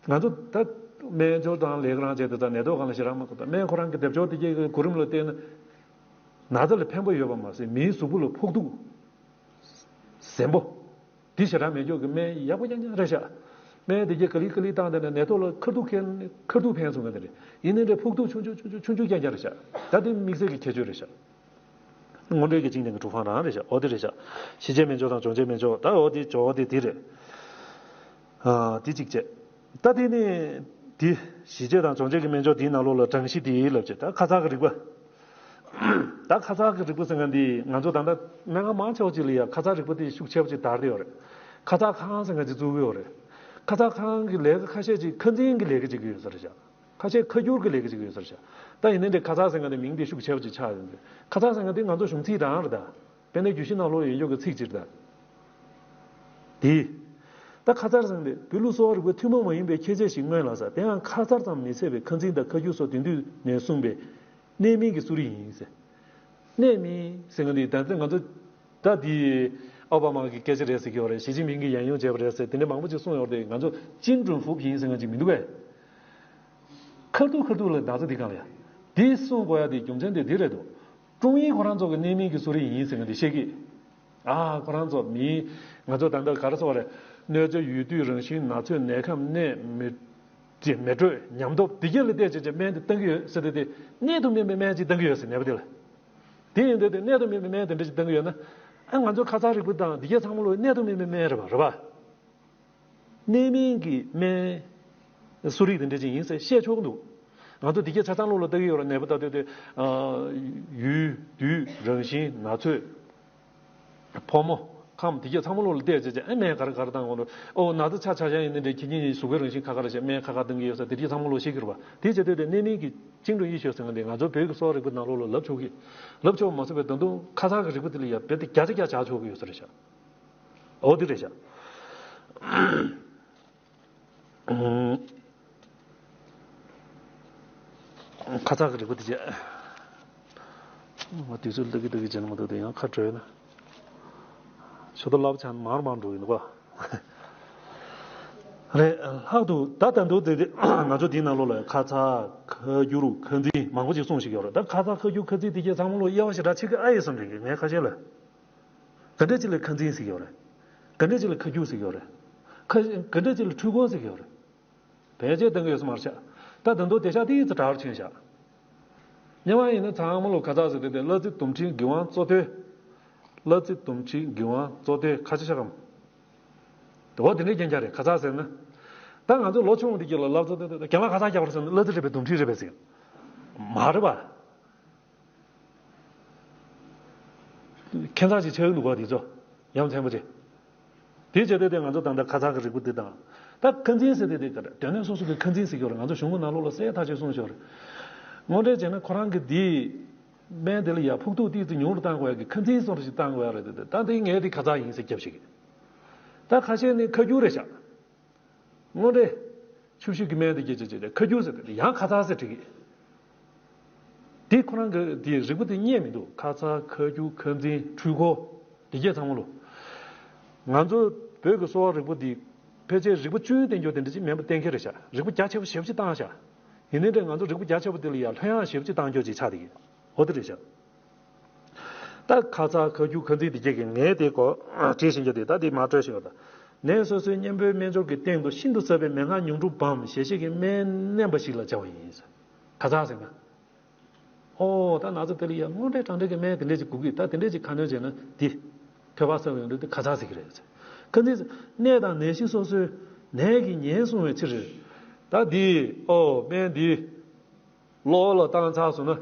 ང་ཚོ་ད་སྨན་སྦྱོར་དང་ལས་ཀ་རང་བྱས་དུས་ཙང་ནད་ཐོག་སྒང་ལ་ཞེ་དྲག་མ་གོ། ད་སྨན་ཁོ་རང་གི་སྡེབ་སྦྱོར་དེ་གའི་གོ་རིམ་ལ་བལྟས་ན། ན་ཚ་ལ་ཕན་པ་ཡོད་པ་མ་ཟད་མིའི་གཟུགས་པོ་ལ་ཕོག་ཐུག་ཟབ་པོ། དེ་ཞེ་དྲག་མེད་ཀྱོག་གི་སྨན་ཡག་པོ་རྐྱང་རྐྱང་རེད་ཤག་སྨན་དེ་གའི་ག་ལེ་ག་ལེ་བཏང་དེ་ནས་ནད་ཐོག་ལ་ཁ་ཐུག་ཁེལ་ཁ་ཐུག་ཕན་སོང་གི་དེ་རེད། ཡིན་ནའི་འདྲ་ཕོག་ཐུག་ཆུང་ཆུང་ཆུང་ཆུང་ཆུང་ཆུང་རྐྱང་རྐྱང་རེད་ཤག་ད་དེ་དམིགས་བསལ་གྱི་ཁྱད་ཆོས་རེད་ཤག་སྔོན་འགྲོའི་གི་བཅིངས་ལྡན་གྱི་དྲུག་དབང་རང་རེད་ཤག་འོ་དེ་རེད་ཤག་གཞི་བྱེས་སྨན་སྦྱོར་དང་སྦྱོང་བྱེད་སྨན་སྦྱོར་ད་འོ་དེ་སྦྱོར་བ་དེ་དེ་རེད། ཨ་དེ་གཅིག་བྱས། ད་དེ་ནི་དེ་གཞི་བྱེས་དང་སྦྱོང་བྱེད་ཀྱི་སྨན་སྦྱོར་དེའི་ནང་ལོགས་ལ་གྲངས་གཞི་དེ་ལབ་བྱས་ད་ཁ་ཚ་གི་རིག་པ། ད་ཁ་ཚ་གི་རིག་པ་ཟེར་མཁན་དེ་ང་ཚོ་ད་ལྟ་སྨན་ཁང་མང་ཆེ་བ་ཅིག་ལ་ཡ་ཁ་ཚ་རིག་པ་དེ་ཤུགས་ཆེ་བ་ཅིག་དར་བསྡད་ཡོད་རེད། ཁ་ཚ་ཁང་ཟེར་མཁན་ཅིག་བཙུགས་ཀྱི་ཡོད་རེད། ཁ་ཚ་ཁང་གི་ལས་ཀ་ཁ་ཤས་ཅིག་ཁ་འཛིན་གྱི་ལས་ཀ་ཅིག་ཡོད་ས་རེད་ཤག་ཁ་ཤས་ཁ་བསྒྱུར་གྱི་ལས་ཀ་ཅིག་ཡོད་ས་རེད་ཤག་ད་ཡིན་ནའི་འདྲ་ཁ་ཚ་ཟེར་མཁན་དེ་མིང་དེ་ཤུགས་ཆེ་བ་ཅིག་ཆགས་ཡོད་འདུག་ཁ་ཚ་ཟེར་མཁན་དེ་ང་ཚོ་གཞུང་ཚིག་རང་རེད་ད། དཔེར་ན་རྒྱུད་བཞི་ནང་ལོགས་ཡོད་འཇོག་གི་ཚིག་ཅིག་རེད་ད། དེ། ད་ཁ་ཚར་ཟེར་མཁན་དེ་བོད་ལུགས་གསོ་བ་རིག་པའི་ཐུན་མོང་མ་ཡིན་པའི་ཁྱད་ཆོས་ཤིག་མངོན་ལ་ཟེར། དེ་ཡང་ཁ་ཚར་ཙམ་མི་ཚད་པའི་ཁ་འཛིན་དང་ཁ་བསྒྱུར་སོགས་དེང་དུས་ནས་གསུངས་པའི་གནད་སྨིན་གྱི་གསོ་རིག་ཡིན་ཟེར། གནད་སྨིན་ཟེར་མཁན་དེ་ད་ལྟ་ང་ཚོ་ད་འདི་ཨོ་བྷ་མ་གི་སྐད་ཆ་རེད་ཟེར་གྱི་ཡོད་རེད། ཞི་ཅིན་ཕིང་གིས་ཡང་ཡང་བྱས་པ་རེད་ཟེར། དེ་འདྲ་མང་པོ་ཅིག་གསུངས་ཡོད་རེད། ང་ཚོ་ཅིན་ཀྲུང་ཧྥུ་ཡིན་ཟེར་མཁན་ཅིག་མི་འདུག་གས། ཁ་ཐུག་ཁ་ཐུག་ལ་ན་ཚ་འདི་གང་ལ་ཡ། འདི་གསུང་དགོས་ཡ་དེ་རྒྱུ་མཚན་དེ་འདི་རེད་འདུག་ཀྲུང་དབྱིན་ཁོ་རང་ཚོ་གི་གནད་སྨིན་གྱི་གསོ་རིག་ཡིན་ཟེར་མཁན་དེ་བཤད་ཀྱི། ཨ་ཁོ་རང་ཚོ་མིའི་ང་ཚོ་ད་ལྟ་ག་རེ་ཟེར་བ་རེད། གནོད་འཚེ་ཡུལ་དུས་རང་བཞིན་ན་ཚོད་ནད་ཁམས་གནས་མི་ཅི་མེ་དྲོད་ཉམས་སྟོབས་འདི་གྱད་ལ་བལྟས་བྱས་བྱས་སྨན་དེ་བཏང་གི་ཡོད་ཟེར་ཏེ་དེ་གནད་དུ་སྨིན་པའི་སྨན་ཅིག་བཏང་གི་ཡོད་ཟེར་ནད་པ་དེ་ལ། དེ་ཡིན་དུས་དེ་གནད་དུ་སྨིན་པའི་སྨན་དེ་འདྲ་ཅིག་བཏང་གི་ཡོད་ན། ཨ་ང་ཚོ་ཁ་ཚ་རིག་པ་དང་འདི་གྱད་ཚང་མ་ལོ་གནད་དུ་སྨིན་པའི་སྨན་རེད་པ་རེད་པ། གནད་སྨིན་གྱི་སྨན་གསོ་རིག་དེ་འདྲ་ཅིག་ཡིན་ཟེར་བཤད་ཆོག་གི་འདུག་ང་ཚོ་འདི་གྱད་ཆ་ཚང་ལོགས་ལ་ལྟ་གི་ཡོད་རེད། ནད་པ་ལྟ་དུས་དེ་ཡུལ་དུས་རང་བཞིན་ན་ཚོད། ཕོ་མོ་ཁམས་དེ་གྱད་ཚང་མ་ལོགས་ལ་བལྟས་བྱས་བྱས་ཨེ་སྨན་ག་རེ་ག་རེ་བཏང་དགོས་འདུག་ཨོ་ན་ཚ་ཆགས་ཆགས་ཡ་ཡིན་ནི་འདྲ་ཁྱེད་ཉིད་གཟུགས་པོའི་རང་བཞིན་ཁ་ཁ་རེད་བྱས་སྨན་ཁ་ཁ་བཏང་གི་ཡོད་ས་དེ་གྱད་ཚང་མ་ལོགས་ཤེས་ཀྱི་རེད་པ། དེ་བྱས་དུས་དེ་གནད་སྨིན་གྱི་ཅིང་ཀྲུང་དབྱི་ཤོད་ཟེར་མཁན་དེ་ང་ཚོ་བོད་ཀྱི་གསོ་བ་རིག་པའི་ནང་ལོགས་ལ་ལབ་ཆོག་གི། ལབ་ཆོག་མ་ཚད་པའི་ད་དུང་ཁ་ཚ་གི་རིག་པ་དེ་ལ་ཡ་རྦད་དེ་བརྒྱ་ཆ་བརྒྱ་ཆགས་ཆོག་གི་ཡོད་ས་རེད་ཤག་འོ་དེ་རེད་ཤག་ཁ་ཚ་གི་རིག་པ་དེ་བྱས། ང་དུས་ཚོད་ལྟ་གི་ལྟ་གི་བྱས་ན་མ་གཏོགས་དེ་ཡང་ཁ་བྲལ་ན། ཆུ་ཚོད་ལབ་ཆ་མར་མར་འགྲོ་ཡིན་པ། རེད། ལྷག་ཏུ་ད་ད་དུང་དེ་དེ་ང་ཚོ་དེའི་ནང་ལོགས་ལ་ཁ་ཚ་ཁ་བསྒྱུར་ཁ་འཛིན་མང་པོ་ཅིག་གསུངས་ཤིག་ཡོད་རེད། ད་ཁ་ཚ་ཁ་བསྒྱུར་ཁ་འཛིན་དེ་གྱད་ཚང་མ་ལོ་དབྱེ་བ་ཞེ་དྲག་ཕྱེ་གི་ཨ་ཡེ་བསམ་གི་ངས་ཁ་ཤས་ལ། ག་འདྲ་ཅིག་ལ་ཁ་འཛིན་ཟེར་གྱི་ཡོད་རེད། ག་འདྲ་ཅིག་ལ་ཁ་བསྒྱུར་ཟེར་གྱི་ཡོད་རེད། ཁ་ག་འདྲ་ཅིག་ལ་འཕྲུལ་འཁོར་ཟེར་གྱི་ཡོད་རེད། བེད་སྤྱོད་གཏང་གི་ཡོད་ས་མ་རེད་ཤག་ད་ད་དུང་དེ་ཤག་དེའི་ཚོ་དྲག་ཕྱིན་ཤག་སྔོན་མ་ཡིན་ན་ཚང་མ་ལོ་ག་ཚ་ཟེར་དེ་དེ་གླ་རྩི་དུམ་ཁྲིའི་གི་ཝང་གཙོ་དོན། གླ་རྩི་དུམ་ཁྲིའི་གི་ཝང་གཙོ་དོན་ཁ་ཆེ་ཤག་གམ། དེ་བ་དེ་འདྲའི་རྐྱང་རྐྱང་རེད་ག་ཚ་ཟེར་ན། ད་ང་ཚོ་ལོ་ཆུང་དེ་གྱད་ལ་ལབ་ཚོ་དེ་དེ་རྒན་ལགས་ག་ཚ་རྒྱག་པ་རེད་ཟེར་ན་གླ་རྩི་རེད་པས་དུམ་ཁྲི་རེད་པས་ཟེར། མ་རེད་པ། ཁྱད་མཚར་ཅིག་ཆགས་ཀྱི་འདུག་ག་དེ་ཚོ། ཡ་མཚན་པོ་ཅིག་དེ་བྱས་དུས་དེ་ང་ཚོ་ད་ལྟ་ཁ་ཚ་གི་རིག་པ་འདི་དང་། ད་ཁ་འཛིན་ཟེར་དེ་དེ་ག་རེ་དོན་ནས་སོ་སོ་གི་ཁ་འཛིན་ཟེར་གྱི་ཡོད་རེད། ང་ཚོ་གཞུང་གི་ནང་ལོགས་ལ་གསལ་ཐག་ཆོད་གསུངས་ཤོར་རེད། དངོས་འབྲེལ་བྱས་ན་ཁོ་རང་གི་འདི། སྨན་དེ་ལ་ཡ་ཕོག་ཐུག་ཏིག་ཙི་ཉུང་རུ་བཏང་དགོས་ཡ་གི་ཁ་འཛིན་སོགས་ཞིག་བཏང་དགོས་ཡ་རེད་དེ་དེ་ད་འདི་ངས་དེ་ཁ་ཚ་ཡིན་ཟེར་རྒྱབ་ཞིག་ད་ཁ་ཤས་ནི་ཁ་བསྒྱུར་རེད་ཤག་དངོས་འབྲེལ། ཆུ་བཞི་གི་སྨན་དེ་སྐྱེ་ཆེ་ཆེ་ཆེ་ཁ་བསྒྱུར་ཟེར་དེ་ཡང་ཁ་ཚ་ཟེར་བྲིས་གི། དེ་ཁོ་རང་གི་དེ་རིག་པ་དེ་རྙེད་མི་འདུག་ཁ་ཚ་ཁ་བསྒྱུར་ཁ་འཛིན་འཕྲུལ་འཁོར་དེ་གྱད་ཚང་མ་ལོ། ང་ཚོ་བོད་ཀྱི་གསོ་བ་རིག་པ་འདི་ཕལ་ཆེར་རིག་པ་བཅུན་བསྟན་རྒྱུ་དེ་འདྲ་ཅིག་མིན་པ་གཏན་འཁེལ་རེད་ཤག་རིག་པ་རྒྱ་ཆེ་བ་ཞེ་པོ་ཅིག་བཏང་ཤག་ཡིན་ནའི་འདྲ་ང་ཚོ་རིག་པ་རྒྱ་ཆེ་བ་དེ་ལ་ཡང་ལྷོད་ཡངས་ཞེ་པོ་ཅིག་བཏང་རྒྱུ་ཅིག་ཆགས་བསྡད་ཀྱི། འོ་དེ་རེད་ཤག་ད་ཁ་ཚ་ཁ་རྒྱུ་ཁ་འཛིན་དེ་གྱད་ཀྱི་ངས་དེ་གོ་བྲིས་བཞིན་རྒྱུ་དེ་ད་དེ་མ་སྤྲོད་བཞིན་ཡོད་ད། ནད་སོ་སོའི་གཉེན་པོའི་སྨན་སྦྱོར་གྱི་སྟེང་དུ་ཤིན་ཏུ་ཟབ་པའི་མན་ངག་ཉུང་འབྲུ་བམ་ཞལ་ཤེས་ཀྱི་སྨན་བསྣན་པ་ཞིག་ལ་བྱ་བ་ཡིན། ཁ་ཚ་ཟེར་ན། ཨོ་ད་ན་ཚ་དེ་ལ་ཡ་དངོས་འབྲེལ་དྲང་འབྲེལ་གྱི་སྨན་དེ་འདྲས་ཅིག་དགོས་ཀྱི། ད་དེ་འདྲས་ཅིག་ཁ་སྣོན་བྱས་ན་དེ། ཐོས་པ་ཟབ་ཡོང་དུས་དེ་ཁ་ཚ་ཟེར་གྱི་རེད། ཁ་འཛིན་ནད་དང་ནད་གཞི་སོ་སོའི་ནད་ཀྱི་ཉེན་སྲུང་བའི་ཕྱིར། ད་འདི་ཨོ་སྨན་འདི་གློ་བ་ལ་བཏང་ཚར་སོང་ན།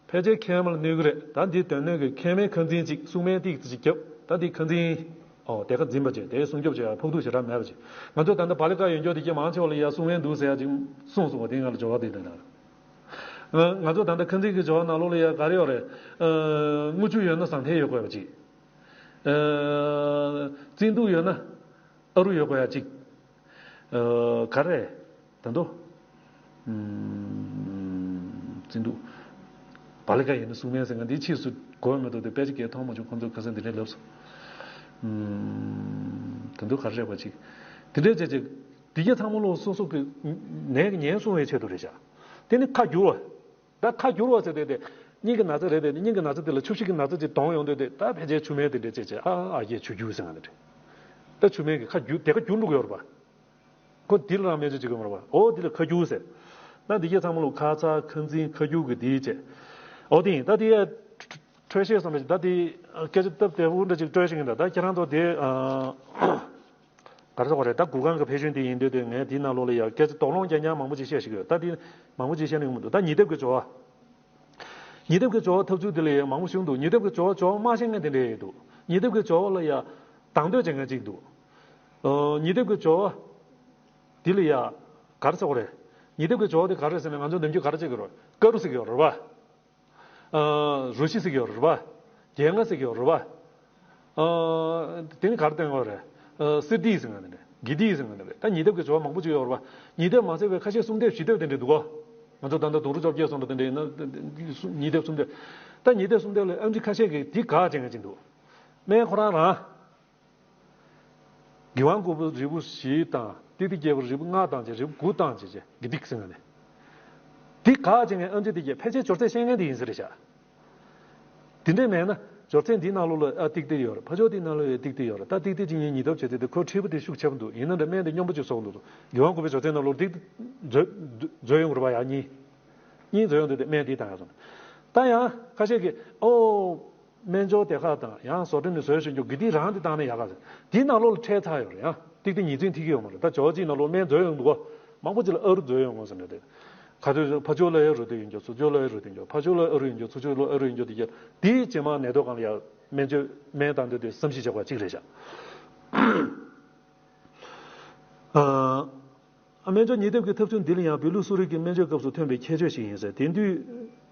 ཕལ་ཆེར་མཁལ་མ་ལ་གནོད་ཀྱི་རེད། ད་འདི་དོན་སྣོད་ཀྱི་མཁལ་མའི་ཁ་འཛིན་ཅིག་སྲུང་སྨན་ཏིག་ཙི་ཅིག་བརྒྱབ། ད་འདི་ཁ་འཛིན། ཨོ་དེ་ཁ་འཛིན་པ་བྱས་དེ་སྲུང་སྐྱོབ་བྱས་ཡ་ཕོག་ཐུག་ཞེ་དྲག་མེད་པ་བྱས། ང་ཚོ་ད་ལྟ་བ་ལི་ཀ་ཡོད་འཇོག་དེ་གྱད་མང་ཆེ་བ་ལ་ཡ་སྲུང་སྨན་འདུག་ཟེར་ཡ་ཅིག་གསུངས་སོང་བ་དེ་ང་ལ་སྦྱོར་བ་དེ་དེ་ན། ང་ང་ཚོ་ད་ལྟ་ཁ་འཛིན་གྱི་སྦྱོར་བ་ནང་ལོགས་ལ་ཡ་ག་རེ་ཡོད་རེད། ཨ་དངུལ་ཆུ་ཡོད་ན་ཟང་ཐལ་ཡོད་དགོས་པ་ཅིག་ཨ་བཙན་དུག་ཡོད་ན་ཨ་རུ་ཡོད་དགོས་ཡ་ཅིག་ཨ་ག་རེ། ད་དུང་། ཨུམ། བཙན་དུག་བ་ལི་ཀ་ཡིན་ན་སྲུང་སྨན་ཟེར་ང་འདིའི་ཕྱིས་སུ་གོ་མི་འདུག་དེ་དཔེ་ཆ་གས་མཐོང་མ་བྱུང་ཁོང་ཚོས་ཁ་སང་འདི་འདྲས་ལབ་སོང་། ཨུམ། ད་དུང་ག་རེ་རེད་པ་ཅིག་དེ་འདྲས་བྱས་བྱས། དེ་གྱད་ཚང་མ་ལོ་སོ་སོ་གི་ནད་ཀྱི་ཉེན་སྲུང་བའི་ཆེད་དུ་རེད་ཤག་དེ་ནི་ཁ་བསྒྱུར་བ། ད་ཁ་བསྒྱུར་བ་ཟེར་དེ་དེ། སྙིང་གི་ན་ཚ་རེད་དེ་སྙིང་གི་ན་ཚ་དེ་ལ་ཆུ་བཞི་གི་ན་ཚ་ཅིག་གཏོང་ཡོང་དུས་དེ་ད་ཕལ་ཆེར་ཆུ་སྨན་དེ་འདྲས་བྱས་བྱས་ཨ་ཨ་ཡེ་ཆུ་རྒྱུ་ཟེར་ང་དེ་འདྲས། ད་ཆུ་སྨན་གྱི་ཁ་བསྒྱུར་དེ་ཁ་བསྒྱུར་འགྲོ་གི་ཡོད་རེད་པ། ཁོ་དེ་ལ་རང་སྨན་བཅོས་བྱེད་དགོས་མ་རེད་པ། ཨོ་དེ་ལ་ཁ་བསྒྱུར་ཟེར། ད་འདི་གྱད་ཚང་མ་ལོ་ཁ་ཚ་ཁ་འཛིན་ཁ་བསྒྱུར་གི་དེའི་བྱས། ཨོ་དེ་ཡིན་ད་དེ་ཡ། འཕྲོས་བཤད་བསམ་པ་ཞིག་ད་དེ་སྐད་ཆ་སྟབས་བདེ་པོ་འདྲ་ཅིག་སྤྲོད་ཤེས་ཀྱི་འདུག་ད་ཁྱེད་རང་ཚོ་དེ། ག་རེ་ཟེར་དགོས་རེད། ད་གུར་ཁང་གི་ཕེབས་བཞིན་དེ་ཡིན་དུས་དེ་ངས་དེའི་ནང་ལོགས་ལ་ཡ་སྐད་ཆ་དོགས་སློང་རྐྱང་རྐྱང་མང་པོ་ཅིག་བཤད་ཤེས་ཀྱི་ཡོད། ད་དེ་མང་པོ་ཅིག་བཤད་ན་ཡོང་མི་འདུག་ད་ཉི་ལྡེབས་ཀྱི་སྦྱོར་བ། ཉི་ལྡེབས་ཀྱི་སྦྱོར་བ་འཐབ་ཚུལ་དེ་ལ་ཡ་མང་པོ་ཞིག་འདུག་ཉི་ལྡེབས་ཀྱི་སྦྱོར་བ་སྦྱོར་བ་མ་ཤེས་མཁན་དེ་འདྲ་ཡོད་འདུག་ཉི་ལྡེབས་ཀྱི་སྦྱོར་བ་ལ་ཡ་དང་དོད་བྱེད་མཁན་ཅིག་འདུག་ཨ། ཉི་ལྡེབས་ཀྱི་སྦྱོར་བ་འདི་ལ་ཡ་ག་རེ་ཟེར་དགོས་རེད། ཉི་ལྡེབས་ཀྱི་སྦྱོར་བ་དེ་ག་རེ་ཟེར་ན། ང་ཚོ་ནམ་རྒྱུན་ག་རེ་བྱེད་ཀྱི་རེད། ཀ་རུ་ཟེར་གྱི་ཡོད་རེད་པ། ཨ། རུ་བཞི་ཟེར་གྱི་ཡོད་རེད་པ། རྒྱལ་རྔ་ཟེར་གྱི་ཡོད་རེད་པ། ཨ། དེ་ནི་ག་རེ་བསྟན་དགོས་རེད། ཨ། གསེར་ལྡེབས་ཟེར་མཁན་དེ་འདྲ། དགེ་ལྡེབས་ཟེར་མཁན་དེ་འདྲ། ད་ཉི་ལྡེབས་ཀྱི་སྦྱོར་བ་མང་པོ་ཅིག་ཡོད་རེད་པ། ཉི་ལྡེབས་མ་ཟེར་བའི་ཁ་ཤས་གསུམ་ལྡེབ་བཞི་ལྡེབ་དེ་འདྲ་འདུག་གོ། ང་ཚོ་ད་ལྟ་དུང་རུ་བཅོ་བརྒྱད་སོང་འདྲ་དེ་འདྲ་ཡིན་ན། ཉི་ལྡེབ་གསུམ་ལྡེབ། ད་ཉི་ལྡེབ་གསུམ་ལྡེབ་ལ་ཨེམ་ཆི་ཁ་ཤས་ཀྱིས་དེ་དགག་བྱེད་མཁན་ཅིག་འདུག་སྨན་ཁོ་རང་རང་གི་ཝང་དགུ་པོ་རིལ་བུ་བཞི་བཏང་། ཏི་ཏི་བརྒྱད་པོ་རིལ་བུ་ལྔ་བཏང་བྱས། རིལ་བུ་དགུ་བཏང་བྱས་བྱས། གི་ཏིག་ཟེར་ནས། འདི་ག་བྱེད་མཁན་ཨམ་ཆི་དེ་གྱད་ཕལ་ཆེར་སྦྱོར་ཚད་ཤེས་མཁན་དེ་ཡིན་ས་རེད་ཤག་དེ་འདྲས་མེད་ན་སྦྱོར་ཚད་འདིའི་ནང་ལོགས་ལ་ཨ་ཏིག་ཏིག་ཡོད་རེད། ཕར་ཕྱོགས་དེའི་ནང་ལོགས་ཡ་ཏིག་ཏིག་ཡོད་རེད། ད་ཏིག་ཏིག་གཅིག་གཉིས་གཉིས་ལྡེབ་བྱས་ཏེ། དེ་ཁོའི་འཁྲིལ་པོ་དེ་ཤུགས་ཆེ་པོ་འདུག་ཡིན་ན་འདྲ་སྨན་དེ་སྙོམས་པོ་ཅིག་བཟོ་གི་འདུག་གི་ཝང་དགུ་པའི་སྦྱོར་ཚད་ནང་ལོགས་ཏིག་ཏིག་འཛུལ་འཛུལ་ཡོང་གི་རེད་པ། ཡ་གཉིས་གཉིས་འཛུལ་ཡོང་དུས་དེ་སྨན་དེ་བཏང་ཡག་སོང་། ད་ཡང་ཁ་ཤས་ཀྱིས་ཨོ། སྨན་སྦྱོར་སྡེ་ཁག་དང་ཡང་བཟོ་སྐྲུན་ནས་བཟོས་བཞིན་རྒྱུ་གི་ཏིག་རང་དེ་བཏང་ན་ཡག་ག་ཟེར། དེའི་ནང་ལོགས་ལ་ཁྲལ་ཚར་ཡོད་རེད། ཡང་ཏིག་ཏིག་ཉིས་བརྩེགས་ཐིག་གི་ཡོད་མ་རེད། ད་སྦྱོར་བ་གཅིག་ནང་ལོགས་སྨན་འཛུལ་ཡོང་འདུག་གོ། མང་པོ་ཅིག་ལ་ཨ་རུ་འཛུལ་ཡོང་ངོ་ཟེར་ནས་དེ། ག་དུས་ཕར་ཕྱོགས་ལ་ཡ་རུ་དེ་ཡོང་རྒྱུ། ཚུར་ཕྱོགས་ལ་ཡ་རུ་དེ་ཡོང་རྒྱུ། ཕར་ཕྱོགས་ལ་ཨ་རུ་ཡོང་རྒྱུ། ཚུར་ཕྱོགས་ལ་ཨ་རུ་ཡོང་རྒྱུ་དེ་གྱད། དེའི་རྗེས་མ་ནད་ཐོག་སྒང་ལ་ཡ་སྨན་བཅོས་སྨན་བཏང་དུས་དེ་བསམ་གཞིག་བྱེད་དགོས་པ་གཅིག་རེད་ཤག་ཨ། སྨན་སྦྱོར་ཉིས་ལྡེབ་ཀྱི་ཐབས་ཚུལ་འདི་ལ་ཡང་བོད་ལུགས་གསོ་རིག་གི་སྨན་བཅོས་སྐབས་སུ་ཐོན་པའི་ཁྱད་ཆོས་ཤིག་ཡིན་ཟེར། དེང་དུས་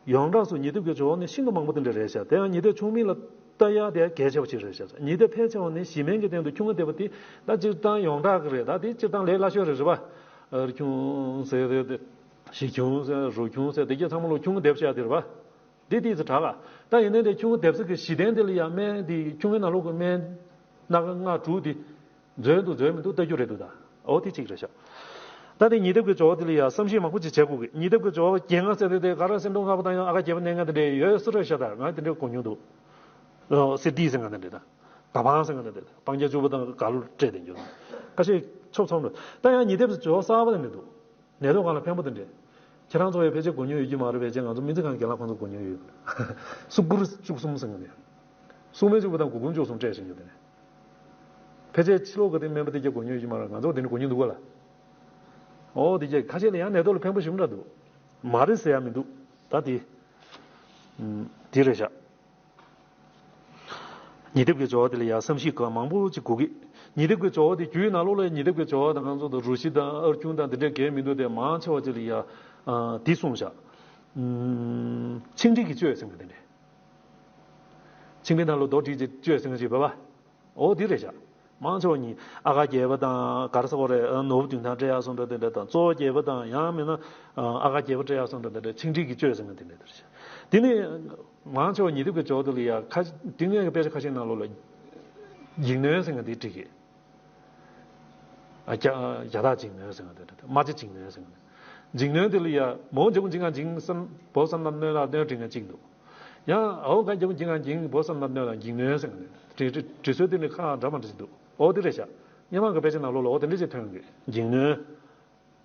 ཡོངས་གྲགས་སུ་ཉིས་ལྡེབ་ཀྱི་སྦྱོར་བ་ནི་ཤིན་ཏུ་མང་པོ་དེ་འདྲ་རེད་ཤག་དེ་ཡང་ཉི་ལྡེབ་ཆུང་མིན་ལ་ལྟ་ཡག་དེ་གལ་ཆེ་བ་ཞིག་རེད་ཤག་ཉི་ལྡེབ་ཕལ་ཆེ་བ་ནི་གཞི་སྨན་གྱི་སྟེང་དུ་ཁྱུང་ལྔ་བསྡེབས་པ་དེ། ད་སྤྱིར་བཏང་ཡོངས་གྲགས་ཀྱི་རེད། ད་དེ་སྤྱིར་བཏང་ལས་སླ་ཤོས་རེད། རེད་པ། ཨར་ཁྱུང་ཟེར་རེད་དེ། བཞི་ཁྱུང་ཟེར། རུ་ཁྱུང་ཟེར། དེ་གྱད་ཚང་མ་ལོ་ཁྱུང་ལྔ་བསྡེབས་བཞག་དེ་རེད་པ། དེ་ཏོག་ཙམ་དྲག་ག་ད་ཡིན་ནའི་དེ་ཁྱུང་ལྔ་བསྡེབས་ས་གི་གཞི་རྟེན་དེ་ལ་ཡང་སྨན་དེ་ཁྱུང་ལྔའི་ནང་ལོགས་ཀྱི་སྨན་སྣ་ཁ་ལྔ་དྲུག་དེ་འཛུལ་འདུག་འཛུལ་མི་འདུག་ལྟ་རྒྱུ་རེད་འདུག་ད་འོ་དེ་གཅིག་རེད་ཤག་ད་དེ་ཉིས་ལྡེབ་ཀྱི་སྦྱོར་བ་དེ་ལ་ཡང་བསམ་གཞིག་མང་པོ་ཅིག་བྱེད་དགོས་གི་ཉིས་ལྡེབ་ཀྱི་སྦྱོར་བ་རྒྱལ་རྔ་ཟེར་དེ། དེ་ག་རེ་ཟེར། འབྲོང་ལྔ་པོ་དང་ཡང་ཨ་ག་བརྒྱད་པོ་མནན་མཁན་དེ་འདྲ་ཡོད་ས་རེད་ཤག་ད་ང་དེ་འདྲ་གོ་མྱོང་འདུག་གསེར་ལྡེབས་ཟེར་མཁན་དེ་འདྲ་དང་། དྭགས་པང་ཟེར་མཁན་དེ་འདྲ་དང་། སྤང་རྒྱ་བཅུ་པོ་དང་ག་ལུ་སྤྲད་དེ་འགྱོ། ཁ་ཤས་ཆོབ་ཚོམ་རེད། ད་ཡང་ཉིས་ལྡེབ་ཀྱི་སྦྱོར་བ་གསར་པ་དེ་མི་འདུག་ནད་ཐོག་སྒང་ལ་ཕན་པོ་དེ་འདྲས། ཁྱེད་རང་ཚོ་ཡང་ཕལ་ཆེར་གོ་མྱོང་ཡོད་ཀྱི་མ་རེད། ཕལ་ཆེར་ང་ཚོ་སྨན་རྩིས་ཁང་རྒན་ལགས་ཁོང་ཚོ་གོ་མྱོང་ཡོད། སུ་གུ་རུ་བཅུ་གསུམ་ཟེར་མཁན་དེ། སྲུང་མའི་བཅུ་པོ་དང་གུར་གུམ་བཅུ་གསུམ་སྤྲད་བཞིན་ཡོད་དེ་ནས། ཕལ་ཆེར་ཕྱི་ལོགས་ག་དེ་སྨན་པ་དེ་གྱད་གོ་མྱོང་ཡོད་ཀྱི་མ་རེད། ང་ཚོ་དེ་འདྲ་གོ་མྱོང་འདུག་ག་ལ། ཨོ་དེ་གྱད་ཁ་ཤས་ལ་ཡང་ནད་ཐོག་ལ་ཕན་པོ་ཞིག་འདྲ་འདུག་མ་རེད་ཟེར་ཡ་མི་འདུག་ད་དེ། ཨུམ། དེ་རེད་ཤག་ཉིས་ལྡེབ་ཀྱི་སྦྱོར་བ་དེ་ལ་ཡང་བསམ་གཞིག་ག་མང་པོ་ཅིག་དགོས་ཀྱི། ཉིས་ལྡེབ་ཀྱི་སྦྱོར་བ་དེ་རྒྱུད་ནང་ལོགས་ལ་ཉིས་ལྡེབ་ཀྱི་སྦྱོར་བ་དང་ང་ཚོ་དང་རུ་བཞི་དང་ཨར་ཁྱུང་དང་དེ་འདྲས་གང་ཡང་མི་འདུག་དེ་མང་ཆེ་བ་ཅིག་ལ་ཡང་དེ་གསུངས་ཤག་ཨུམ། ཆིངས་འགྲིག་གི་བཅོས་ཟེར་མཁན་དེ་འདྲས། ཆིངས་འགྲིག་ནང་ལོགས་རྡོག་བསྒྲིགས་ཀྱི་བཅོས་ཟེར་མཁན་ཅིག་ཡོད་པ། འོ་དེ་རེད་ཤག་མང་ཆེ་བ་ཉིས། ཨ་ག་བརྒྱད་པ་དང་ག་རེ་ཟེར་དགོས་རེད། ནོར་བུ་བདུན་ཐང་སྤྲད་ཡག་སོང་འདྲ་དེ་འདྲ་དང་། གཙོ་བོ་བརྒྱད་པ་དང་ཡང་མིན་ན་ཨ་ག་བརྒྱད་པ་སྤྲད་ཡག་སོང་འདྲ་དེ་འདྲ་ཆིངས་འགྲིག་གི་བཅོས་ཟེར་མཁན་དེ་འདྲ་དེ་རེད་ཤག་དེ་ནི་མང་ཆེ་བ་ཉིས་ལྡེབ་ཀྱི་སྦྱོར་བ་དེ་ལ་ཡ་ཁ་དེ་སྔོན་གྱི་དཔེ་ཆ་ཁ་ཤས་ནང་ལོགས་ལ་འཇིགས་གནོན་ཟེར་མཁན་དེ་བྲིས་ཀྱི། ཨ་རྒྱ་རྒྱ་སྟག་འཇིགས་གནོན་ཟེར་མཁན་དེ་འདྲ། རྨ་བྱ་འཇིགས་གནོན་ཟེར་མཁན་དེ། འཇིགས་གནོན་དེ་ལ་ཡ་མོ་འཇབ་འཇིག་ང་འཇིག་བསམ་བོ་བསམ་ན་གནོན་ལ་གནོན་བྲིས་མཁན་གཅིག་འདུག་ཡང་ཨོ་ག་འཇབ་འཇིག་ང་འཇིག་བོ་བསམ་ན་གནོན་ལ་འཇིགས་གནོན་ཟེར་མཁན་དེ། བྲིས་བྲིས་བྲིས་སྲོལ་དེ་ནི་ཁ་འདྲ་མ་འདྲ་ཞིག་འདུག་ཨོ་དེ་རེད་ཤག་སྔོན་མ་གི་དཔེ་ཆ་ནང་ལོགས་ལ་ཨོ་དེ་འདྲ་ཅིག་ཐོན་གི། འཇིགས་གནོན།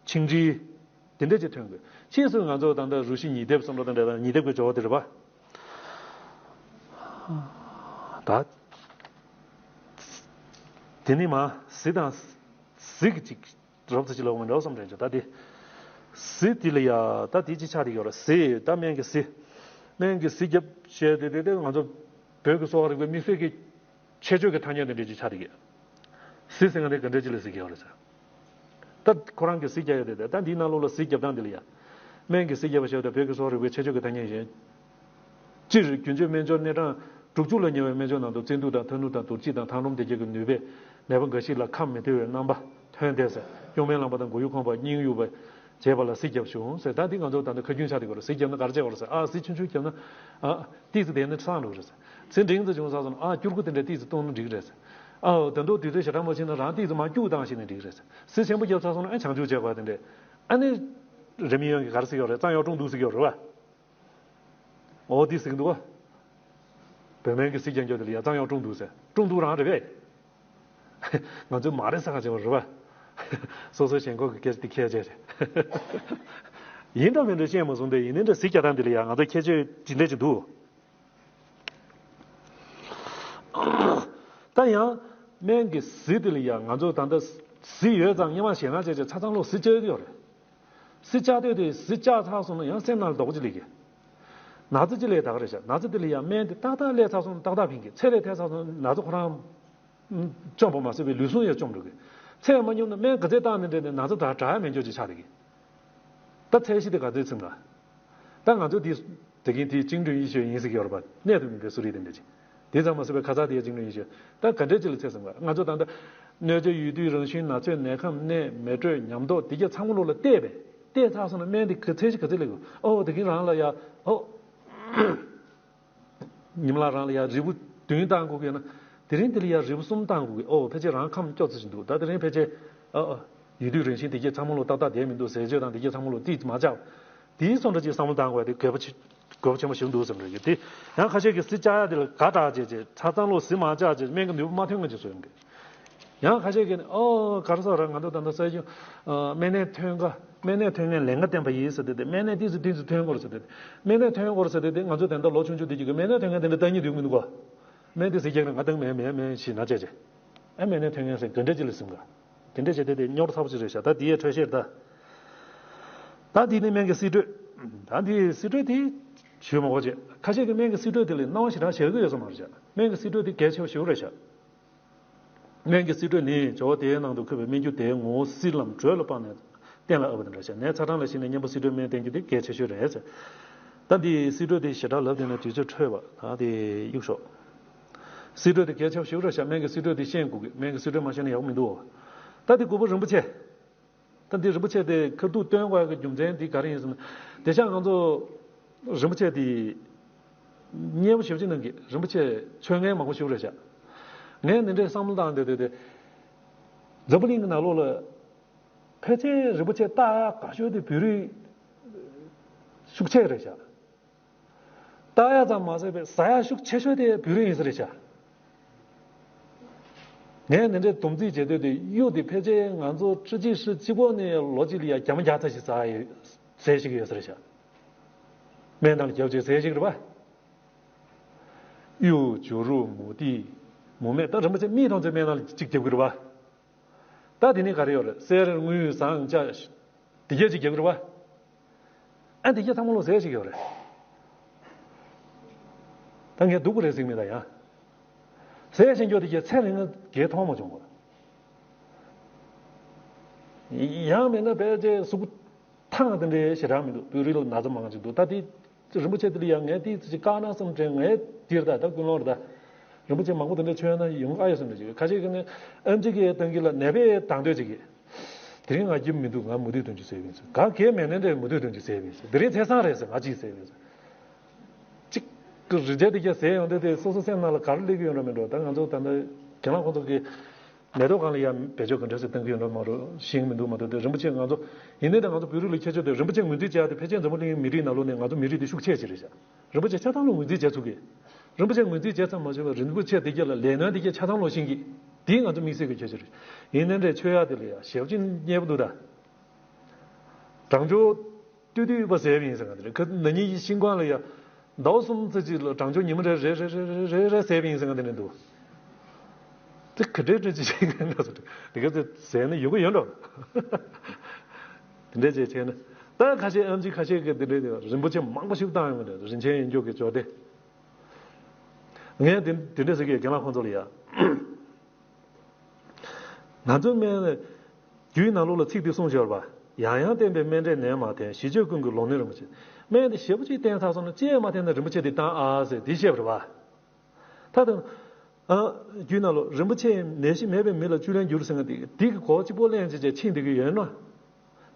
ཆིངས་འགྲིག་དེ་འདྲ་ཅིག་ཐོན་དགོས། ཕྱིས་སུ་ང་ཚོ་ད་ལྟ་རུ་བཞི་ཉིས་ལྡེབ་བསམ་བློ་དང་འབྲེལ་ད་ཉིས་ལྡེབ་ཀྱི་སྦྱོར་བ་དེ་རེད་པ། ད། དེ་ནི་མ་གཟི་དང་གཟི་གི་ཅིག་རོབ་ཙམ་ཅིག་ལོག་མི་འདྲ་བསམ་དྲན་བྱུང་། ད་དེ་གཟི་དེ་ལ་ཡ་ད་དེ་ཅིག་ཆགས་བསྡད་ཡོད་རེད། གཟི་ད་སྨན་གྱི་གཟི། སྨན་གྱི་གཟི་རྒྱབ་བྱས་ཏེ་དེ་དེ་ང་ཚོ་བོད་ཀྱི་གསོ་བ་རིག་པའི་དམིགས་བསལ་གྱི་ཁྱད་ཆོས་ཀྱི་ཐ་སྙད་དེ་འདྲ་ཅིག་ཆགས་བསྡད་ཡོད། གཟི་ཟེར་མཁན་དེ་ག་འདྲ་ཅིག་ལ་ཟེར་གྱི་ཡོད་རེད་ཟེར། ད་ཁོ་རང་གི་གཟི་རྒྱག་ཡ་དེ་དེ་ད་འདིའི་ནང་ལོགས་ལ་གཟི་རྒྱབ་སྟངས་འདི་ལ་ཡ། སྨན་གྱི་གཟི་རྒྱབ་པ་ཞེས་པ་དེ་བོད་ཀྱི་གསོ་བ་རིག་པའི་ཁྱད་ཆོས་ཀྱི་ཐ་སྙད་ཡིན། སྤྱིར་རྒྱུན་སྤྱོད་སྨན་སྦྱོར་གནས་གྲངས་དྲུག་ཅུ་ལ་ཉེ་བའི་སྨན་སྦྱོར་ནང་དུ་བཙན་དུག་དང་ཐ་ནུག་དང་དུར་བྱིད་དང་ཐང་ལྷུང་དེ་གྱད་ཀྱི་ནུས་པས་ནད་པ་འགའ་ཞིག་ལ་ཁམས་མི་བདེ་བའི་རྣམ་པ་ཐོན་ཏེ་ཟེར། གཡོག་མེ་ལངས་པ་དང་མགོ་ཡུ་ཁོང་པ་སྙིང་གཡུག་པ་བྱེད་པ་ལ་གཟི་རྒྱབ་བྱུང་ཟེར། ད་འདི་ང་ཚོ་ད་ལྟ་ཁ་རྒྱུན་ཆགས་བསྡད་ཡོད་རེད། གཟི་རྒྱབ་ན་ག་རེ་བྱེད་དགོས་རེད་ཟེར། ཨ་གཟི་ཆུང་ཆུང་རྒྱབ་ན་ཨ་ཏོག་ཙམ་བསྡད་ན་སངས་འགྲོ་གི་རེད་ཟེར། གཟི་འབྲིང་ཙམ་བྱུང་ཚར་སོང་ན་ཨ་སྐྱུར་ཁུ་དེ་འདྲ་ཏོག་ཙམ་བཏུང་ན་འགྲིག་གི་རེད་ཟེར། ཨ་ད་དུང་དུས་ཚོད་ཞེ་དྲག་མ་ཕྱིན་ན་རང་ཏོག་ཙམ་མར་སྐྱུག་བཏང་ཤེས་ན་འགྲིག་རེད་ཟེར། གཟི་ཆེན་པོ་རྒྱབ་ཚར་སོང་ན་ཨ་བྱང་ཆུབ་བྱེད་དགོས་དེ་འདྲས། ཨ་ནི་རིམ་གཡོ་གི་ག་རེ་ཟེར་གྱི་ཡོད་རེད། གཙང་གཡོག་ཀྲུང་འདུག་ཟེར་གྱི་ཡོད་རེད་པ། འོ་དེ་ཟེར་གྱི་འདུག་པ། བོད་སྨན་གྱི་གཟི་རྒྱག་རྒྱུ་དེ་ལ་ཡ་གཙང་གཡོག་ཀྲུང་འདུག་ཟེར། ཀྲུང་འདུག་རང་རེད་པས། ང་ཚོའི་མ་རེད་ཟེར་ག་བྱེད་པ་རེད་པ། སོ་སོའི་ཞེན་ཁོག་གི་སྐད་ཆ་དེ་ཁྱད་བྱས་རེད། ཡིན་འདྲ་མིན་འདྲ་བཤད་མ་སོང་སྟེ། ཡིན་ནའི་འདྲ་གཟི་རྒྱག་སྟངས་དེ་ལ་ཡ་ང་ཚོ་ཁྱད་ཆོས་ཇི་འདྲ་ཅིག་འདུག་ད་ཡང་སྨན་གྱི་གཟི་དེ་ལ་ཡང་ང་ཚོ་ད་ལྟ་གཟི་ཡོད་ཙང་སྔོན་མ་ཞེད་སྣང་བྱས་བྱས་ཆ་ཚང་ལོག་གཟི་བཅག་གི་ཡོད་རེད། གཟི་བཅག་དུས་དེ་གཟི་བཅག་ཚར་སོང་ན་ཡང་སེམས་ནང་ལ་དོགས་པ་ཅིག་སླེབས་ཀྱི། ན་ཚ་ཅིག་སླེབས་ད་ག་རེད་ཤག་ན་ཚ་དེ་ལ་ཡང་སྨན་དེ་ཏག་ཏག་སླེབས་ཚར་སོང་ན་ཏག་ཏག་ཕན་གྱི། ཚད་ལས་ཐལ་ཚར་སོང་ན་ན་ཚ་ཁོ་རང་བཅོམ་པ་མ་ཟད་པའི་ལུས་ཟུངས་ཡང་བཅོམ་འགྲོ་གི། ཚད་མ་སྙོམས་ན་སྨན་ག་ཚད་བཏང་ནས་འདྲེས་ནས་ན་ཚ་དྲག་དྲག་ཡ་མེད་འཇོག་ཅིག་ཆགས་བསྡད་ཀྱི། ད་ཚད་གཞི་དེ་ག་ཚོད་ཚིམ་ག་ད་ང་ཚོ་འདི་དེ་གིན་དེ་བཅིངས་འགྲོལ་ཡེ་ཤོས་ཡིན་ཟེར་གྱི་ཡོད་རེད་པ། གནད་དུ་མི་འགྲོ་སུ་རེད་དེ་འདྲ་ཅིག་དེ་ཙམ་མ་ཟད་པའི་ཁ་ཚ་དེ་བཅིངས་འགྲོལ་ཡེ་ཤོས་ད་ག་འདྲས་ཅིག་ལ་ཚད་ཚིམ་ག་ང་ཚོ་ད་ལྟ་གནོད་འཚེ་ཡུལ་དུས་རང་བཞིན་ན་ཚོད་ནད་ཁམས་གནས་མེ་དྲོད་ཉམས་རྟོགས་དེ་གྱད་ཚང་མ་ལོག་ལ་བལྟས་པས་བལྟས་ཚར་སོང་ན་སྨན་དེ་ག་ཚད་ཅིག་ག་ཚད་སླེབས་དགོས། ཨོ་དེ་གིན་རང་ལ་ཡ་ཨོ། ཉི་མ་ལ་རང་ལ་ཡ་རིལ་བུ་བདུན་བཏང་དགོས་ཀྱི་ན། དེ་རིང་དེ་ལ་ཡ་རིལ་བུ་གསུམ་བཏང་དགོས་ཀྱི། ཨོ་ཕལ་ཆེར་རང་ཁམས་སྐྱོ་ཚོད་ཅིག་འདུག་ད་དེ་རིང་ཕལ་ཆེར་ཨ་ཨ་ཡུལ་དུས་རང་བཞིན་དེ་གྱད་ཚང་མ་ལོ་ཏག་ཏག་བསྡད་མི་འདུག་ཟས་སྤྱོད་དང་དེ་གྱད་ཚང་མ་ལོ་རྩིས་མ་བཅག་དེའི་སོང་འདྲ་ཅིག་བསམ་བློ་བཏང་དགོས་དེ་དགོས་པ་ཆེ་དགོས་པ་ཆེན་པོ་ཞིག་འདུག་བསམ་རེད་ཀྱི། དེ་ཡང་ཁ་ཤས་ཀྱིས་རྩིས་བཅག་ཡ་དེ་ལ་དགའ་དྲགས་བྱས་བྱས་ཆ་ཚང་ལོ་ཟི་མ་བཅག་བྱས་སྨན་གྱི་ནུས་པ་མ་ཐོན་མཁན་ཅིག་བཟོ་ཡོང་གི། ཡང་ཁ་ཤས་ཀྱིས་ནི་ཨོ་ག་རེ་ཟེར་ར་ང་ཚོ་ད་ལྟ་ས་ཞིང་སྨན་ནད་ཐོན་ཀ་སྨན་ནད་ཐོན་མཁན་ལན་ཁ་བསྟེན་པ་ཡིན་ཟེར་དེ་དེ་སྨན་ནད་ཏིག་ཙི་ཏིག་ཙི་ཐོན་དགོས་ཟེར་དེ་དེ་སྨན་ནད་ཐོན་དགོས་ཟེར་དེ་དེ་ང་ཚོ་ད་ལྟ་ལོ་ཆུང་ཆུང་དེ་གཅིག་གི་སྨན་ནད་ཐོན་མཁན་དེ་འདྲ་ལྟ་སྙིང་འདོད་མི་འདུག་ག་སྨན་དེ་ཟེར་རྒྱག་ནས་ང་ཏང་མེད་མེད་མེད་ཞེས་ན་བྱས་བྱས་ཨ་སྨན་ནད་ཐོན་མཁན་ཟེར་ག་འདྲ་ཅི་ལ་སེམས་ག་དེ་འདྲ་བྱས་དེ་དེ་རྙོག་དྲ་ཚ་པོ་ཅིག་རེད་ཤག་ད་དེ་ཡས་འཕྲོས་བཤད་ད། ད་དེ་ནི་སྨན་གྱི་སྲིད་གྲོས། ད་དེ་སྲིད་གྲོས་དེ་ཞུས་མ་དགོས་བྱས་ཁ་ཤས་ཀྱི་སྨན་གྱི་སྲིད་གྲོས་དེ་ལས་སྣང་བ་ཞེ་དྲག་ཞེ་གི་ཡོད་ས་མ་རེད་ཤག་སྨན་གྱི་སྲིད་གྲོས་དེ་གལ་ཆེ་བ་ཞེ་པོ་རེད་ཤག་སྨན་གྱི་སྲིད་གྲོས་ནི་ཇོ་བོ་དེའི་ནང་དུ་འཁོད་པའི་སྨན་རྒྱུ་དེའི་ངོ་བོ་སྲིད་ལམ་དྲོད་ལ་དཔགས་ནས་གཏན་ལ་དབབ་པ་དེ་འདྲ་ཞིག་ནས་ཚ་གྲང་ལ་གཞིགས་ནས་གཉན་པོ་སྲིད་གྲོས་སྨན་བསྟེན་རྒྱུ་དེ་གལ་ཆེ་ཤོས་རེད་ཟེར། ད་འདི་སྲིད་གྲོས་དེ་ཞེ་དྲག་ལབ་བསྡད་ན་དུས་ཚོད་འཕྲོས་པ་ད་དེ་གཡུག་ཤོག་སྲིད་གྲོས་དེ་གལ་ཆེ་ཤོས་རེད་ཤག་སྨན་གྱི་སྲིད་གྲོས་དེ་ཤེས་དགོས་ཀྱི། སྨན་གྱི་སྲིད་གྲོས་མ་ཤེས་ན་ཡག་པོ་མི་འདུག་ད་དེ་དགུ་པོ་རིན་པོ་ཆེ། ད་འདི་རིན་པོ་ཆེ་དེ་ཁ་ཐུག་སྟོན་དགོས་ཀྱི་རྒྱུ་མཚན་འདི་ག་རེ་ཡིན་ཟེར་ན། དེང་སང་ང་ཚོ་རིན་པོ་ཆེ་དེ་མཉེས་པོ་ཞེ་པོ་ཅིག་གནང་གི། རིན་པོ་ཆེ་མཆོད་མཁན་མང་པོ་ཞིག་རེད་ཤག་ངས་འདི་འདྲའི་བསམ་བློ་བཏང་བསྡད་བསྡད་དེ། འཛམ་བུ་གླིང་གི་ནང་ལོགས་ལ་ཕལ་ཆེར་རིན་པོ་ཆེ་བཏགས་ཡག་དགའ་ཤོས་དེ་བོད་རིགས་ཤུགས་ཆེ་རེད་ཤག་བཏགས་ཡག་ཙམ་མ་ཟད་པའི་ཟ་ཡག་ཤུགས་ཆེ་ཤོས་དེ་བོད་རིགས་ཡིན་ས་རེད་ཤག་ངས་འདི་འདྲའི་སྡོམ་རྩིས་བྱེད་དུས་དེ་གཡུ་དེ་ཕལ་ཆེར་ང་ཚོ་ཁྲི་གཅིག་ཧྲི་གཅིག་པོ་ནས་ལོ་གཅིག་ལ་ཡ་རྒྱ་མ་བརྒྱ་ཚ་ཞིག་ཟ་ཡི་ཟས་ཤིག་ཡོད་ས་རེད་ཤག་སྨན་དང་རྒྱབ་ཅིག་ཟས་ཤིག་རེད་པ། གཡུ་བྱུ་རུ་མུ་ཏིག་མུ་མེད་ད་རིན་པོ་ཆེ་མིག་མཐོང་ཚེ་སྨན་ནང་ལ་གཅིག་རྒྱབ་གི་རེད་པ། ད་དེ་ནས་ག་རེ་ཡོད་རེད། གསེར་དངུལ་ཟངས་ལྕགས་དེ་གས་ཅིག་རྒྱག་གི་རེད་བ། ཨ་དེ་གས་ཚང་མ་ལོ་ཟས་ཞིག་ཡོད་རེད། ད་ངས་སྡུག་པོ་རེད་ཟེར་མི་ད་ཡང་། ཟས་ཞིག་འགྱོ་དེ་གས་ཚེ་རིང་ངས་གས་མཐོང་མ་བྱུང་བ། ཡང་མིན་ན་ཕལ་ཆེར་གཟུགས་པོ་ཐང་དེ་འདྲའི་ཞེ་དྲག་མི་འདུག་བོད་རིགས་ལ་ན་ཚ་མང་ཅིག་འདུག་ད་དེ། རིན་པོ་ཆེ་དེ་ལ་ཡང་ངས་ཏིག་ཙི་ཅིག་བཀག་ན་བསམ་དྲན་ངས་འདིར་ད་ད་ཀུན་སློང་རེད་ད། རིན་པོ་ཆེ་མང་པོ་དེ་འདྲ་མཆོད་ན་ཡོང་ཨ་ཡོད་བསམ་འདྲ་ཅིག་ཁ་ཤས་ཀྱིས་ནི་ཨེམ་ཆི་གིས་བཏང་གི་ལ་ནད་པས་བཏང་འདོད་ཅིག་གིས། དེ་རིང་ང་སྐྱིད་མི་འདུག་ང་མུ་ཏིག་འདོན་རྒྱུ་ཟེར་བ་ཡིན་ཟེར། ག་གེ་མེད་ནའི་འདྲ་མུ་ཏིག་འདོན་རྒྱུ་ཟེར་བ་ཡིན་ཟེར། དེ་རིང་ཚེས་བཟང་རེད་ཟེར་ང་གཅིག་ཟེར་བ་ཡིན་ཟེར། གཅིག་གི་རི་བྲལ་དེ་ག་ཟེར་ཡོང་དུས་དེ་སོ་སོ་སེམས་ནང་ལ་ག་རེ་སླེབས་ཀྱི་ཡོད་འགྲོ་མིན་འགྲོ། ད་ང་ཚོ་ད་ལྟ་རྒན་ལགས་ཁོང་ཚོ་གིས་མེ་ཏོག་སྒང་ལ་ཡ་བེད་སྤྱོད་ག་འདྲ་ཞིག་གཏོང་གི་ཡོད་འགྲོ་མ་འགྲོ་ཤེས་ཀྱི་མི་འདུག་མ་གཏོགས་དེ་རིན་པོ་ཆེ་ང་ཚོ་ཡིན་ནའི་ད་ང་ཚོ་བོད་རིགས་ལ་ཁྱད་ཆོས་དེ་རིན་པོ་ཆེ་ངོས་འཛིན་བྱེད་ཡ་དེ་ཕལ་ཆེར་འཛམ་བུ་གླིང་མི་རིགས་ནང་ལོགས་ནས་ང་ཚོ་མི་རིགས་དེ་ཤུགས་ཆེ་ཆེ་རེད་ཤག་རིན་པོ་ཆེ་ཆ་ཚང་ལ་ངོས་འཛིན་བྱེད་ཚུགས་གི། རིན་པོ་ཆེ་ངོས་འཛིན་བྱེད་ཚར་མ་བྱུང་བ་རིན་པོ་ཆེ་དེ་ག་ལ་ལས་སྣོན་དེ་ག་ཆ་ཚང་ལོག་ཤེས་ཀྱི། དེ་ང་ཚོ་དམིགས་བསལ་གྱི་ཁྱད་ཆོས་རེད། ཡིན་ནའི་འདྲ་མཆོད་ཡ་དེ་ལ་ཡ་ཞེ་པོ་ཅིག་མཉེས་པོ་འདུག་ད། གྲང་སྦྱོར་ཏུས་ཏུས་པ་ཟས་པ་ཡིན་ཟེར་ང་དེ་རེད། ཁ་ན་ནིང་ཤིང་ཀང་ལ་ཡ་ཟླ་བ་གསུམ་ཙམ་ཅིག་ལ་གྲང་སྦྱོར་ཉི་མ་རེ་རེ་རེ་རེ་རེ་ཟས་པ་ཡིན་ཟེར་ང་དེ་ནས་འདུག་དེ་ག་འདྲའི་འདྲ་ཅིག་བྱེད་ཀྱི་ང་ཚོ་དེ་ག་ཚོད་ཟས་ན་ཡོད་གི་ཡོད་འགྲོ། དེ་འདྲ་བྱས་བྱས་ན་ད་ཁ་ཤས་ཨེམ་ཆི་ཁ་ཤས་ཀྱིས་དེ་འདྲའི་རིན་པོ་ཆེ་མང་པོ་ཞིག་བཏང་ཡོང་གི་རེད། རིན་ཆེན་ཡིན་རྒྱུ་གི་ཇོ་བོ་དེ། ངས་དེ་དེ་འདྲ་ཟེར་གི་རྒན་ལགས་ཁོང་ཚོ་ལ་ཡ། ང་ཚོའི་སྨན་རྒྱུད་ནང་ལོགས་ལ་ཚིག་འདི་གསུངས་ཤོར་བ། ཡང་ཡང་བསྟེན་པས་སྨན་འབྲས་ནད་མ་ཐོན། ཞི་གཅོད་ཀུན་གྱི་ལོག་གནོན་རིན་པོ་ཆེ། སྨན་འདི་ཞེ་པོ་ཅིག་བསྟེན་ཚར་སོང་ན་ཅི་ཡང་མ་ཐོན་ན་རིན་པོ་ཆེ་འདི་བཏང་ཨ་ཟེར་འདི་བཤད་པ་རེད་བ། ད་དུང་། ཨ། རྒྱུད་ནང་ལོགས་རིན་པོ་ཆེ་ནད་གཞི་མེད་པའི་མི་ལ་བཅུད་ལེན་བསྒྱུར་ཟེར་མཁན་འདི་འདི་གི་གོ་གཅིག་པོ་ལེན་བྱས་བྱས་ཕྱིན་བསྡད་ཀྱི་ཡོད་ན།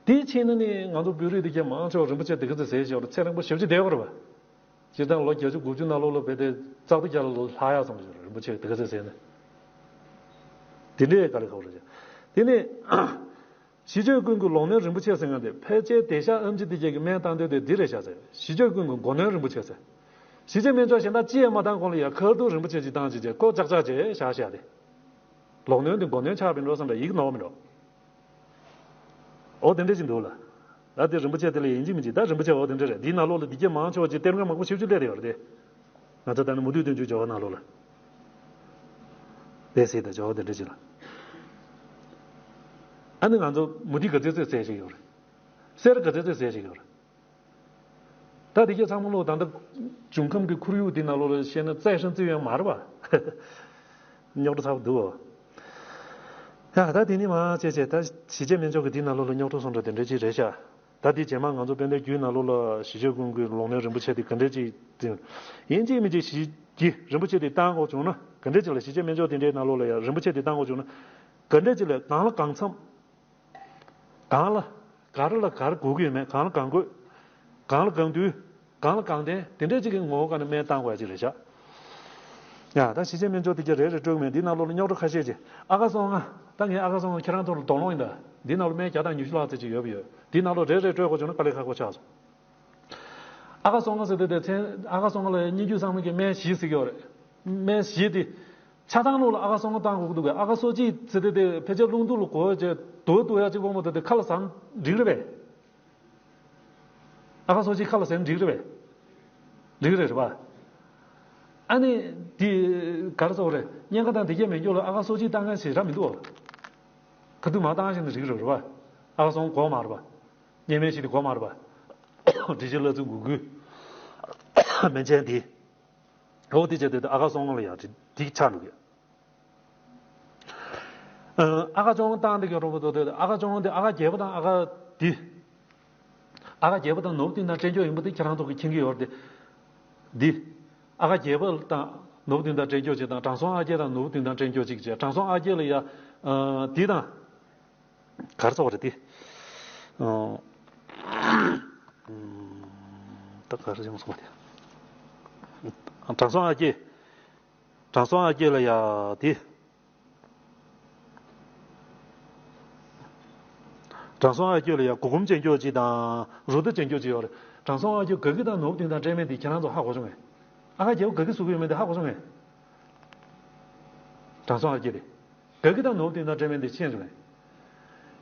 དེ་ཕྱིན་ན་ནི་ང་ཚོ་བོད་རིགས་འདི་ག་མང་ཆེ་བ་རིན་པོ་ཆེ་འདི་ག་ཚོད་ཟེར་བཞག་རུང་ཚེ་རིང་པོ་ཞེ་པོ་ཅིག་བསྡད་ཡོད་རེད་བ། སྤྱིར་བཏང་ལོ་བརྒྱད་ཅུ་དགུ་བཅུ་ནང་ལོགས་ལ་བས་ཏེ་བཙག་འཐུ་རྒྱག་ལ་ལོ་ལྷག་ཡག་ཙམ་ཞིག་རེད། རིན་པོ་ཆེ་དེ་ག་ཚོད་ཟེར་ན། དེ་འདྲའི་དཀའ་ལས་ཁག་པོ་རེད། དེ་ནས་ཞི་གཅོད་ཀུན་གྱི་ལོག་གནོན་རིན་པོ་ཆེ་ཟེར་མཁན་དེ་ཕལ་ཆེར་དེང་སང་ཨེམ་ཆི་དེ་གྱད་ཀྱིས་སྨན་བཏང་དུས་དེ་འདི་རེད་ཤག་ཟེར། ཞི་གཅོད་ཀུན་གྱི་མགོ་གནོན་རིན་པོ་ཆེ་ཟེར། ཞི་གཅོད་སྨན་མཆོག་གཞན་དག་ཅི་ཡང་མ་བཏང་གོང་ལ་ཡ་ཁ་ཐུག་རིན་པོ་ཆེ་ཅིག་བཏང་བྱས་བྱས་ཁོ་ཅག་ཅག་བྱས་བཞག་བཞག་སྟེ། ལོག་གནོན་དེ་མགོ་གནོན་ཆགས་པའི་འགྲོ་བསམ་པའི་ཡིད་ནོར་མི་འགྲོ། འོ་དེ་འདྲ་ཞིག་འདུག་ལ། ད་དེ་རིན་པོ་ཆེ་དེ་ལ་ཡིན་གཅིག་མིན་གཅིག་ད་རིན་པོ་ཆེ་འོ་དེ་འདྲ་རེད། འདིའི་ནང་ལོགས་ལ་འདི་གྱད་མང་ཆེ་བ་ཅིག་གཏེར་མཁན་མང་པོ་ཞེ་པོ་ཅིག་སླེབས་ཡོད་རེད་དེ། ང་ཚོ་ད་ནི་མུ་ཏིག་སྟོན་མཇུག་ཇོ་བོ་ནང་ལོགས་ལ། དེ་སྲིད་ད་ཇོ་བོ་དེ་འདྲ་ཅིག་ལ། ཨ་ནི་ང་ཚོ་མུ་ཏིག་ག་ཚོད་ཚོད་ཟས་ཞིག་ཡོད་རེད། གསེར་ག་ཚོད་ཚོད་ཟས་ཞིག་ཡོད་རེད། ད་དེ་གྱད་ཚང་མ་ལོ་ད་ལྟ་འབྱུང་ཁམས་ཀྱི་ཁོར་ཡུག་འདི་ནང་ལོགས་ལ་བཤད་ན་བཙལ་ཤིང་བཙལ་ཡོད་མ་རེད་བ། རྙོག་དྲ་ཚ་པོ་འདུག་ཡ་ད་དེ་ནི་མ་བྱས་བྱས་ད་ཞི་བྱེད་སྨན་མཆོག་གི་དེའི་ནང་ལོགས་ལ་རྙོག་གྲ་སོང་འགྲོ་དེ་འདྲ་ཅིག་རེད་ཤག་ད་དེ་རྗེས་མ་ང་ཚོ་དཔལ་ལྡན་རྒྱུད་ནང་ལོགས་ལ་ཞི་བྱེད་ཀུན་གྱི་ལོང་ནས་རིན་པོ་ཆེ་དེ་ག་འདྲ་ཅིག་དེ་ཡིན་གཅིག་མིན་གཅིག་ཞི་བྱེད་རིན་པོ་ཆེ་དེ་བཏང་དགོས་བྱུང་ན་ག་འདྲ་ཅིག་ལ་ཞི་བྱེད་སྨན་མཆོག་དེ་འདྲའི་ནང་ལོགས་ལ་ཡ་རིན་པོ་ཆེ་དེ་བཏང་དགོས་བྱུང་ན་ག་འདྲ་ཅིག་ལ་གང་ལ་གང་འཚམ། གང་ལ། ག་རེ་ལ་ག་རེ་དགོས་ཀྱི་ཡོད་མེད་གང་ལ་གང་དགོས། གང་ལ་གང་འདུལ། གང་ལ་གང་ལྡན་དེ་འདྲས་ཅིག་གི་ངོ་བོ་ག་ནས་སྨན་བཏང་དགོས་ཡ་ཅིག་རེད་ཤག་ཡ་ད་ཞི་བྱེད་སྨན་མཆོག་དེ་གྱ་རེ་རེ་སྤྲོད་ཀྱི་མེད་འདི་ནང་ལོགས་ལ་རྙོག་དྲ་ཁ་ཤས་ཅིག་ཨ་ཁ་སོ་ལྔ། ད་ངས་ཨ་ཁ་སོ་ལྔ་ཁྱེད་རང་ཚོ་ལ་དོགས་སློང་ཡིན་ད། འདི་ནང་ལོགས་སྨན་བརྒྱ་དང་ཉི་ཤུ་ལྷག་ཙམ་ཅིག་ཡོད་པ་ཡོད། འདི་ནང་ལོགས་རེ་རེ་སྤྲོད་དགོས་བྱུང་ན་དཀའ་ལས་ཁག་པོ་ཆགས་སོང་། ཨ་ཁ་སོ་ལྔ་ཟེར་དུས་དེ་མཚན་ཨ་ཁ་སོ་ལྔ་ལ་སྙན་བརྒྱུད་ཚང་མ་གི་སྨན་བཞི་ཟེར་གྱི་ཡོད་རེད། སྨན་བཞི་དེ། ཆ་ཚང་ལོག་ལ་ཨ་ཁ་སོ་ལྔ་བཏང་དགོས་ཀྱི་འདུག་གས། ཨ་ཁ་སོ་གཅིག་ཟེར་དེ་དེ་ཕལ་ཆེར་རླུང་རྡུལ་ལ་གོ་བྱས་དུ་དུ་ཡ་གཅིག་པོ་མ་གཏོགས་དེ་ཁ་ལ་ཟ་ན་འགྲིག་རེད་པས། ཨ་ཁ་སོ་གཅིག་ཁ་ལ་ཟ་ན་འགྲིག་རེད་པས། འགྲིག་རེད་རེད་པ། ཨ་ནི་དེ་ག་རེ་ཟེར་དགོས་རེད། གཉན་ཁ་དང་དེ་གས་མེད་རྒྱུ་ལ་ཨ་ཁ་སོ་གཅིག་བཏང་མཁན་ཞེ་དྲག་མི་འདུག་ཁ་ཐུག་མ་བཏང་ཞིག་ན་འགྲིག་རེད་རེད་པ། ཨ་ཁ་སོ་ལྔ་དགོས་མ་རེད་པ། གཉན་སྨན་ཞིག་དེ་དགོས་མ་རེད་པ། འབྲི་ཆུ་བླ་རྫུ་འགུག་གུ། སྨན་ཆེན་དེ། འོ་དེ་བྱས་དུས་ཨ་ཁ་སོ་ལྔ་ལ་ཡང་དེ་ཆགས་འདུག་གས། ཨ་ཁ་སོ་ལྔ་བཏང་དེ་ག་རོ་པོ་དོ་དེ་ཨ་ཁ་སོ་ལྔ་དེ་ཨ་ཁ་བརྒྱད་པ་དང་ཨ་ཁ་དེ། ཨ་ཁ་བརྒྱད་པ་དང་ནོར་བུ་བདུན་དང་སྤྲད་རྒྱུ་ཡིན་པ་དེ་ཁྱེད་རང་ཚོ་གི་མཁྱེན་གྱི་ཡོད་རེད་དེ། འདི། ཨ་ཁ་བརྒྱད་པ་དང་ནོར་བུ་བདུན་དང་སྤྲད་རྒྱུ་གཅིག་དང་དྲང་སྲོང་ཨ་བརྒྱད་དང་ནོར་བུ་བདུན་དང་སྤྲད་རྒྱུ་གཅིག་བྱས་དྲང་སྲོང་ཨ་བརྒྱད་ལ་ཡ། ཨ་དེ་དང་། ག་རེ་ཟེར་བ་རེད་དེ། ཨ། ད་ག་རེ་ཡོང་སོང་བ་དེ། དྲང་སྲོང་ཨ་ཀྱེ། དྲང་སྲོང་ཨ་ཀྱེ་ལ་ཡ་དེ། དྲང་སྲོང་ཨ་ཀྱེ་ལ་ཡ་གུར་གུམ་ཅན་སྐྱོགས་གཅིག་དང་རུ་ཏ་ཅན་སྐྱོགས་གཅིག་ཡོད་རེད། དྲང་སྲོང་ཨ་ཀྱེ་ག་གི་དང་ནོར་བུ་བདུན་དང་སྤྲད་མེད་དེ་ཁྱེད་རང་ཚོ་ཧ་གོ་བྱུང་ངས། ཨ་ཁ་རྒྱལ་པོ་ག་གི་བཟོ་གི་ཡོད་མེད་དེ་ཧ་གོ་བྱུང་ངས། དྲང་སྲོང་ཨ་ཀྱེ་དེ། ག་གི་དང་ནོར་བུ་བདུན་དང་སྤྲད་མེད་དེ་ཤེས་བྱུང་ངས།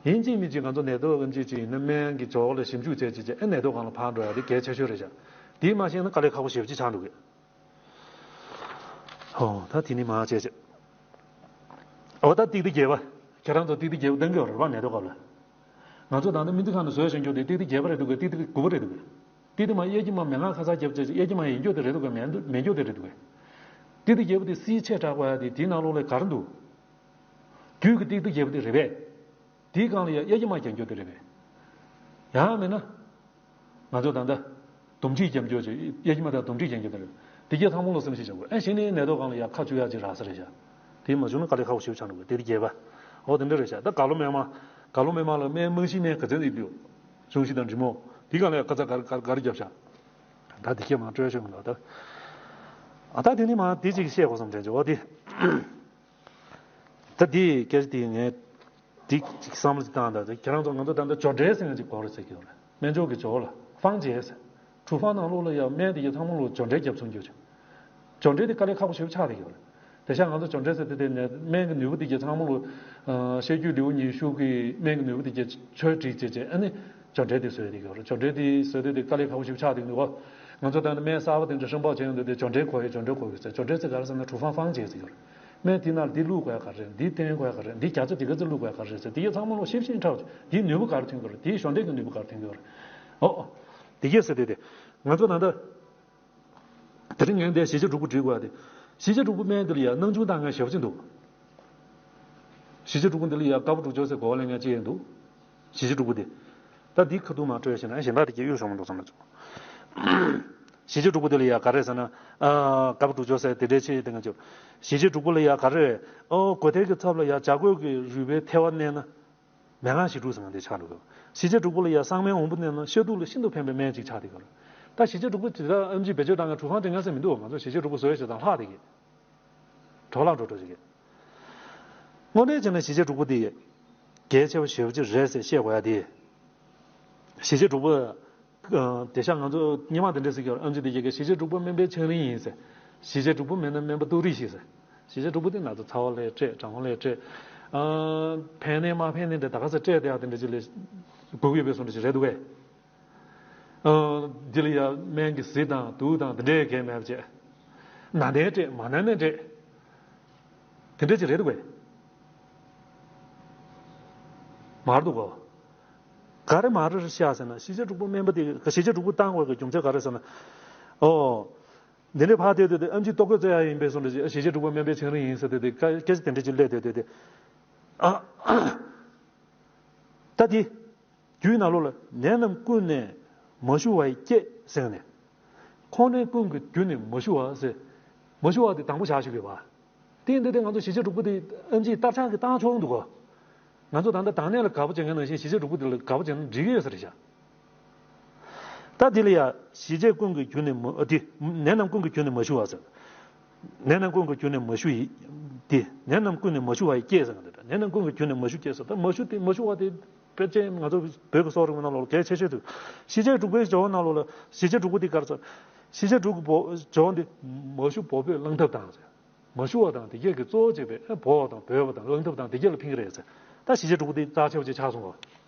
ཡིན་གཅིག་མིན་གཅིག་ང་ཚོ་ནད་ཐོག་ཨེམ་ཆི་ཅིག་ཡིན་ན་སྨན་གྱི་ཇོག་ལ་ཞིབ་འཇུག་བྱས་ཅིག་བྱས་ཨེ་ནད་ཐོག་སྒང་ལ་ཕར་འགྲོ་ཡ་དེ་གལ་ཆེ་ཤོས་རེད་ཤག་དེའི་མ་ཤེས་ན་དཀའ་ལས་ཁག་པོ་ཞེ་པོ་ཅིག་ཆགས་འདུག་གས། ཧོ་ད་དེ་ནི་མ་བྱས་བྱས། འོ་ད་ཏིག་ཏི་རྒྱས་པ། ཁྱེད་རང་ཚོ་ཏིག་ཏི་རྒྱས་པ་གཏོང་གི་ཡོད་རེད་པ་ནད་ཐོག་སྐབས་ལ། ང་ཚོ་ད་ནི་སྨན་རྩིས་ཁང་ནས་བཟོས་བཞིན་རྒྱུ་དེ་ཏིག་ཏི་རྒྱས་པ་རེད་འདུག་གས། ཏིག་ཏི་དགུ་པ་རེད་འདུག་གས། ཏིག་ཏི་མ་གཡས་ཀྱི་མ་མན་ངག་ཁ་ཚར་རྒྱབ་བྱས་གཡས་ཀྱི་མ་ཡིན་རྒྱུ་དེ་རེད་འདུག་གས། མེད་འདུག་མེད་རྒྱུ་དེ་རེད་འདུག་གས། ཏིག་ཏི་རྒྱས་པ་དེ་སིལ་ཆས་དྲག་པ་ཡ་དེ་དེའི་ནང་ལོགས་ལ་ག་རེ་འདུག་རྒྱུད་ཀྱི་ཏིག་ཏི་རྒྱས་པ་དེ་རེད་པས། དེའི་སྒང་ལ་ཡ་གཡས་ཀྱི་མ་རྒྱག་རྒྱུ་དེ་རེད་པས། ཡང་མིན་ན། ང་ཚོ་ད་ལྟ། དུམ་ཁྲིད་རྒྱག་རྒྱུ་ཅིག་གཡས་ཀྱི་མ་དང་དུམ་ཁྲིད་རྒྱག་རྒྱུ་དེ་རེད། དེ་གྱད་ཚང་མ་ལོ་སེམས་ཤིག་བྱ་དགོས། ཨ་གཞི་ནས་ནད་ཐོག་སྒང་ལ་ཡ་ཁ་བཅུག་ཡ་ཅིག་རག་ས་རེད་ཤག་དེ་མ་བྱུང་ན་དཀའ་ལས་ཁག་པོ་ཞེ་པོ་ཆགས་འགྲོ་གི། དེ་དེ་རྒྱས་པ། འོ་དེ་འདྲ་རེད་ཤག་ད་རྒྭ་ལོ་སྨན་མ། རྒྭ་ལོ་སྨན་མ་ལ་སྨན་རྨང་གཞི་སྨན་ག་ཚོད་ཡོད་འདུག་གཞུང་བཞི་དང་འབྲི་མོ། དེ་སྒང་ལ་ཡ་ཁ་ཚ་ག་རེ་ག་རེ་ག་རེ་རྒྱབ་ཤག་ད་དེ་གྱད་མ་སྤྲོད་ཤོག་མི་འདུག་ད། ཨ་ད་དེ་ནི་མ་དེ་ཅིག་བཤད་དགོས་བསམ་དྲན་བྱུང་། འོ་དེ། ད་དེ་སྐད་ཆ་དེ་ངས་དེ་ཅིག་བསམ་བློ་ཅིག་བཏང་། ད་ཁྱེད་རང་ཚོ་ང་ཚོ་ད་ལྟ་སྦྱོར་འབྲེལ་ཟེར་མཁན་ཅིག་དགོས་རེད་ཟེར་གྱི་ཡོད་རེད། སྨན་སྦྱོར་གྱི་སྦྱོར་ལ་方解ཟེར།处方ནང་ལོགས་ལ་ཡང་སྨན་དེ་གྱད་ཚང་མ་ལོ་སྦྱོར་འབྲེལ་རྒྱབ་ཚུགས་རྒྱུ་ཅིག་སྦྱོར་འབྲེལ་དེ་དཀའ་ལས་ཁག་པོ་ཞེ་པོ་ཆགས་བསྡད་ཀྱི་ཡོད་རེད། དེ་ཤག་ང་ཚོ་སྦྱོར་འབྲེལ་ཟེར་དེ་དེ་ནས་སྨན་གྱི་ནུས་པ་དེ་གྱད་ཚང་མ་ལོ། ཨ་བཤད་རྒྱུད་ལེའུ་ཉི་ཤུ་གི་སྨན་གྱི་ནུས་པ་དེ་གྱད་ཆོས་བསྒྲིགས་བྱས་བྱས་ཨ་ནི་སྦྱོར་འབྲེལ་དེ་བཟོས་བསྡད་ཀྱི་ཡོད་རེད། སྦྱོར་འབྲེལ་དེ་བཟོས་དེ་དེ་དཀའ་ལས་ཁག་པོ་ཞེ་པོ་ཆགས་བསྡད་ཀྱི་འདུག་གོ་ང་ཚོ་ད་ནི་སྨན་གསར་པ་དེ་འདྲ་ཧྲིན་པོ་བྱས་ཡོང་དུས་དེ་སྦྱོར་འབྲེལ་དགོས་ཡོད། སྦྱོར་འབྲེལ་དགོས་ཡོད་ཟེར། སྦྱོར་འབྲེལ་ཟེར་ག་རེ་ཟེར་ན་处方方解ཟེར་གྱི་ཡོད་རེད། སྨན་དེ་ནང་འདི་བླུགས་དགོས་ཡ་ག་རེ་རེད། འདི་བསྟེན་དགོས་ཡ་ག་རེ་རེད། འདི་བརྒྱ་ཆ་དེ་ག་ཚོད་བླུགས་དགོས་ཡ་ག་རེ་རེད་ཟེར། དེ་གྱད་ཚང་མ་ལོ་ཤེས་བཞིན་ཁྲབ་བྱས། འདིའི་ནུས་པ་ག་རེ་ཐོན་གྱི་ཡོད་རེད། འདིའི་གཞོགས་འདེགས་ཀྱི་ནུས་པ་ག་རེ་ཐོན་གྱི་ཡོད་རེད། འོ། འོ། དེ་གྱད་ཟེར་དེ་དེ། ང་ཚོ་ད་ལྟ། དེ་རིང་ངས་འདིར་ཞི་བྱེད་དྲུག་པོ་བྲིས་དགོས་ཡ་དེ། ཞི་བྱེད་དྲུག་པོ་སྨན་འདི་ལ་ཡ་སྣང་ཆུང་བཏང་མཁན་ཞེ་པོ་ཅིག་འདུག་ཞི་བྱེད་དྲུག་པོ་འདི་ལ་ཡ་དཀར་པོ་དྲུག་སྦྱོར་ཟེར་གོ་བ་ལེན་མཁན་ཅིག་ཡང་འདུག་ཞི་བྱེད་དྲུག་པོ་དེ། ད་འདི་ཁ་ཐུག་མ་སྤྲོད་ཤེས་ན་གཞན་དག་དེ་གྱད་གཡུག་ཞོག་མི་འདུག་བསམ་ལ་བྱུང་། ཞི་བྱེད་དྲུག་པོ་དེ་ལ་ཡ་ག་རེ་ཟེར་ན། ཨ། དཀར་པོ་དྲུག་སྦྱོར་ཟེར་དེ་འདྲའི་ཆེད་དེ་ང་ཚོ། ཞི་བྱེད་དྲུག་པོ་ལ་ཡ་ག་རེ། ཨོ་གོས་ཐལ་གྱི་ཚབ་ལ་ཡ་བྱ་རྒོད་ཀྱི་རུས་པའི་ཐལ་བ་མནན་ན། མན་ངག་བཞི་དྲུག་ཟེར་ན་དེ་ཆགས་འགྲོ་གི། ཞི་བྱེད་དྲུག་པོ་ལ་ཡ་སྲང་སྨེ་འོམ་བུ་མནན་ན་ཤ་དུག་ལ་ཤིན་ཏུ་ཕན་པའི་སྨན་ཅིག་ཆགས་བསྡད་ཀྱི་རེད། ད་ཞི་བྱེད་དྲུག་པོ་དེ་ད་ཨེམ་ཆི་བེད་སྤྱོད་བཏང་ཡ་处方་སྤྲད་མཁན་ཟེར་མི་འདུག་ང་ཚོ་ཞི་བྱེད་དྲུག་པོ་བཟོས་བྱས་དང་ལྷག་བསྡད་ཀྱི། གྲོགས་ལ་འགྲོ་འགྲོ་བྱེད་ཀྱི། དངོས་འབྲེལ་བྱས་ན་ཞི་བྱེད་དྲུག་པོ་དེ། གལ་ཆེ་བ་ཞེ་པོ་ཅིག་རེད་ཟེར་བཤད་དགོས་ཡ་དེ། ཞི་བྱེད་དྲུག་པོ། ཨ། དེ་ཤག་ང་ཚོ་སྔོན་མ་དེ་འདྲ་ཟེར་གྱི་ཡོད་རེད། ཨེམ་ཆི་དེ་གྱད་ཀྱིས་ཞི་བྱེད་དྲུག་པོ་སྨན་པའི་ཆང་རིན་ཡིན་ཟེར། ཞི་བྱེད་དྲུག་པོ་མེད་ན་སྨན་པ་ལྟོགས་རིགས་ཤིག་ཟེར། ཞི་བྱེད་དྲུག་པོ་དེ་ང་ཚོ་ཚ་བ་ལ་སྤྲད། གྲང་བ་ལ་སྤྲད། ཨ། ཕན་ནི་མ་ཕན་ནི་འདྲ་ད་ག་ས་སྤྲད་བསྡད་ཡ་དེ་འདྲ་ཅིག་ལ་དགོས་ཀྱི་ཡོད་པའི་བཟོ་འདྲ་ཅིག་རེད་འདུག་གས། ཨ། འདི་ལ་ཡ་སྨན་གྱི་ཟས་དང་དུག་དང་དེ་འདྲའི་གས་མེད་པ་བྱས། ན་ནས་སྤྲད་མ་ན་ནས་སྤྲད། དེ་འདྲ་ཅིག་རེད་འདུག་གས། མ་རེད་འདུག་གོ། ག་རེ་མ་རེད་ཤག་ཟེར་ན་ཞི་བྱེད་དྲུག་པོ་སྨན་པ་དེ་ཞི་བྱེད་དྲུག་པོ་བཏང་དགོས་ཀྱི་རྒྱུ་མཚན་ག་རེ་ཟེར་ན། ཨོ། འདི་འདྲའི་ཕར་བལྟས་དུས་དེ་ཨེམ་ཆི་ལྟོ་གོས་བཙལ་ཡ་ཡིན་པའི་བཟོ་འདྲ་ཅིག་ཞི་བྱེད་དྲུག་པོ་སྨན་པའི་ཆང་རིན་ཡིན་ཟེར་དུས་དེ་སྐད་ཆ་དེ་འདྲ་ཅིག་སླེབས་དུས་དེ་དེ། ཨ། ད་དེ། རྒྱུད་ནང་ལོགས་ལ་ནད་རྣམས་ཀུན་ནས་མ་ཞུ་བ་ཡི་སྐྱེད་ཟེར་ནས། ཁོང་ནད་ཀུན་གྱི་རྒྱུ་ནི་མ་ཞུ་བ་ཟེར། མ་ཞུ་བ་དེ་དང་པོ་བཞག་ཞུ་དགོས་པ། དེ་འདི་དེ་ང་ཚོ་ཞི་བྱེད་དྲུག་པོ་དེ་ཨེམ་ཆིས་དར་ཆགས་ཀྱི་བཏང་ཆོག་འདུག་གོ། ང་ཚོ་ད་ལྟ་དང་ནད་ལ་དགའ་པོ་བྱེད་མཁན་ནང་བཞིན་ཞི་བྱེད་དྲུག་པོ་དེ་ལ་དགའ་པོ་བྱེད་ན་འགྲིག་གི་ཡོད་ས་རེད་ཤག་ད་དེ་ལ་ཡ་ཞི་བྱེད་ཀུན་གྱི་རྒྱུ་ནི་མ་ཨ་དེ་ནད་རྣམས་ཀུན་གྱི་རྒྱུ་ནི་མ་ཞུ་བ་ཟེར། ནད་རྣམས་ཀུན་གྱི་རྒྱུ་ནི་མ་ཞུ་ཡི། དེ་ནད་རྣམས་ཀུན་ནི་མ་ཞུ་བ་ཡི་སྐྱེད་ཟེར་གི་འདུག་ནད་རྣམས་ཀུན་གྱི་རྒྱུ་ནི་མ་ཞུ་སྐྱེད་ཟེར། ད་མ་ཞུ་དེ་མ་ཞུ་བ་དེ་དཔེ་ཅན་ང་ཚོ་བོད་ཀྱི་གསོ་རིག་པའི་ནང་ལོགས་ལ་གལ་ཆེ་ཤོས་འདུག་ཞི་བྱེད་དྲུག་པའི་སྦྱོར་བ་ནང་ལོགས་ལ་ཞི་བྱེད་དྲུག་པོ་དེ་ག་རེ་ཟེར། ཞི་བྱེད་དྲུག་གི་སྦྱོར་བ་འདི་མ་ཞུ་འབོགས་ཕོད་བླང་ཐབས་དང་ཟེར། མ་ཞུ་བ་དང་དེ་སྐད་ཀྱི་གཙོ་བོ་བྱས་པའི་ཨ་འབོགས་པ་དང་འབོད་པ་དང་བླང་ཐབས་དང་དེ་སྐད་ལ་ཕན་གྱི་རེད་ཟེར། ད་ཞི་བྱེད་དྲུག་པོ་དེ་རྩ་ཆེ་བ་ཅིག་ཆགས་སོང་གོ།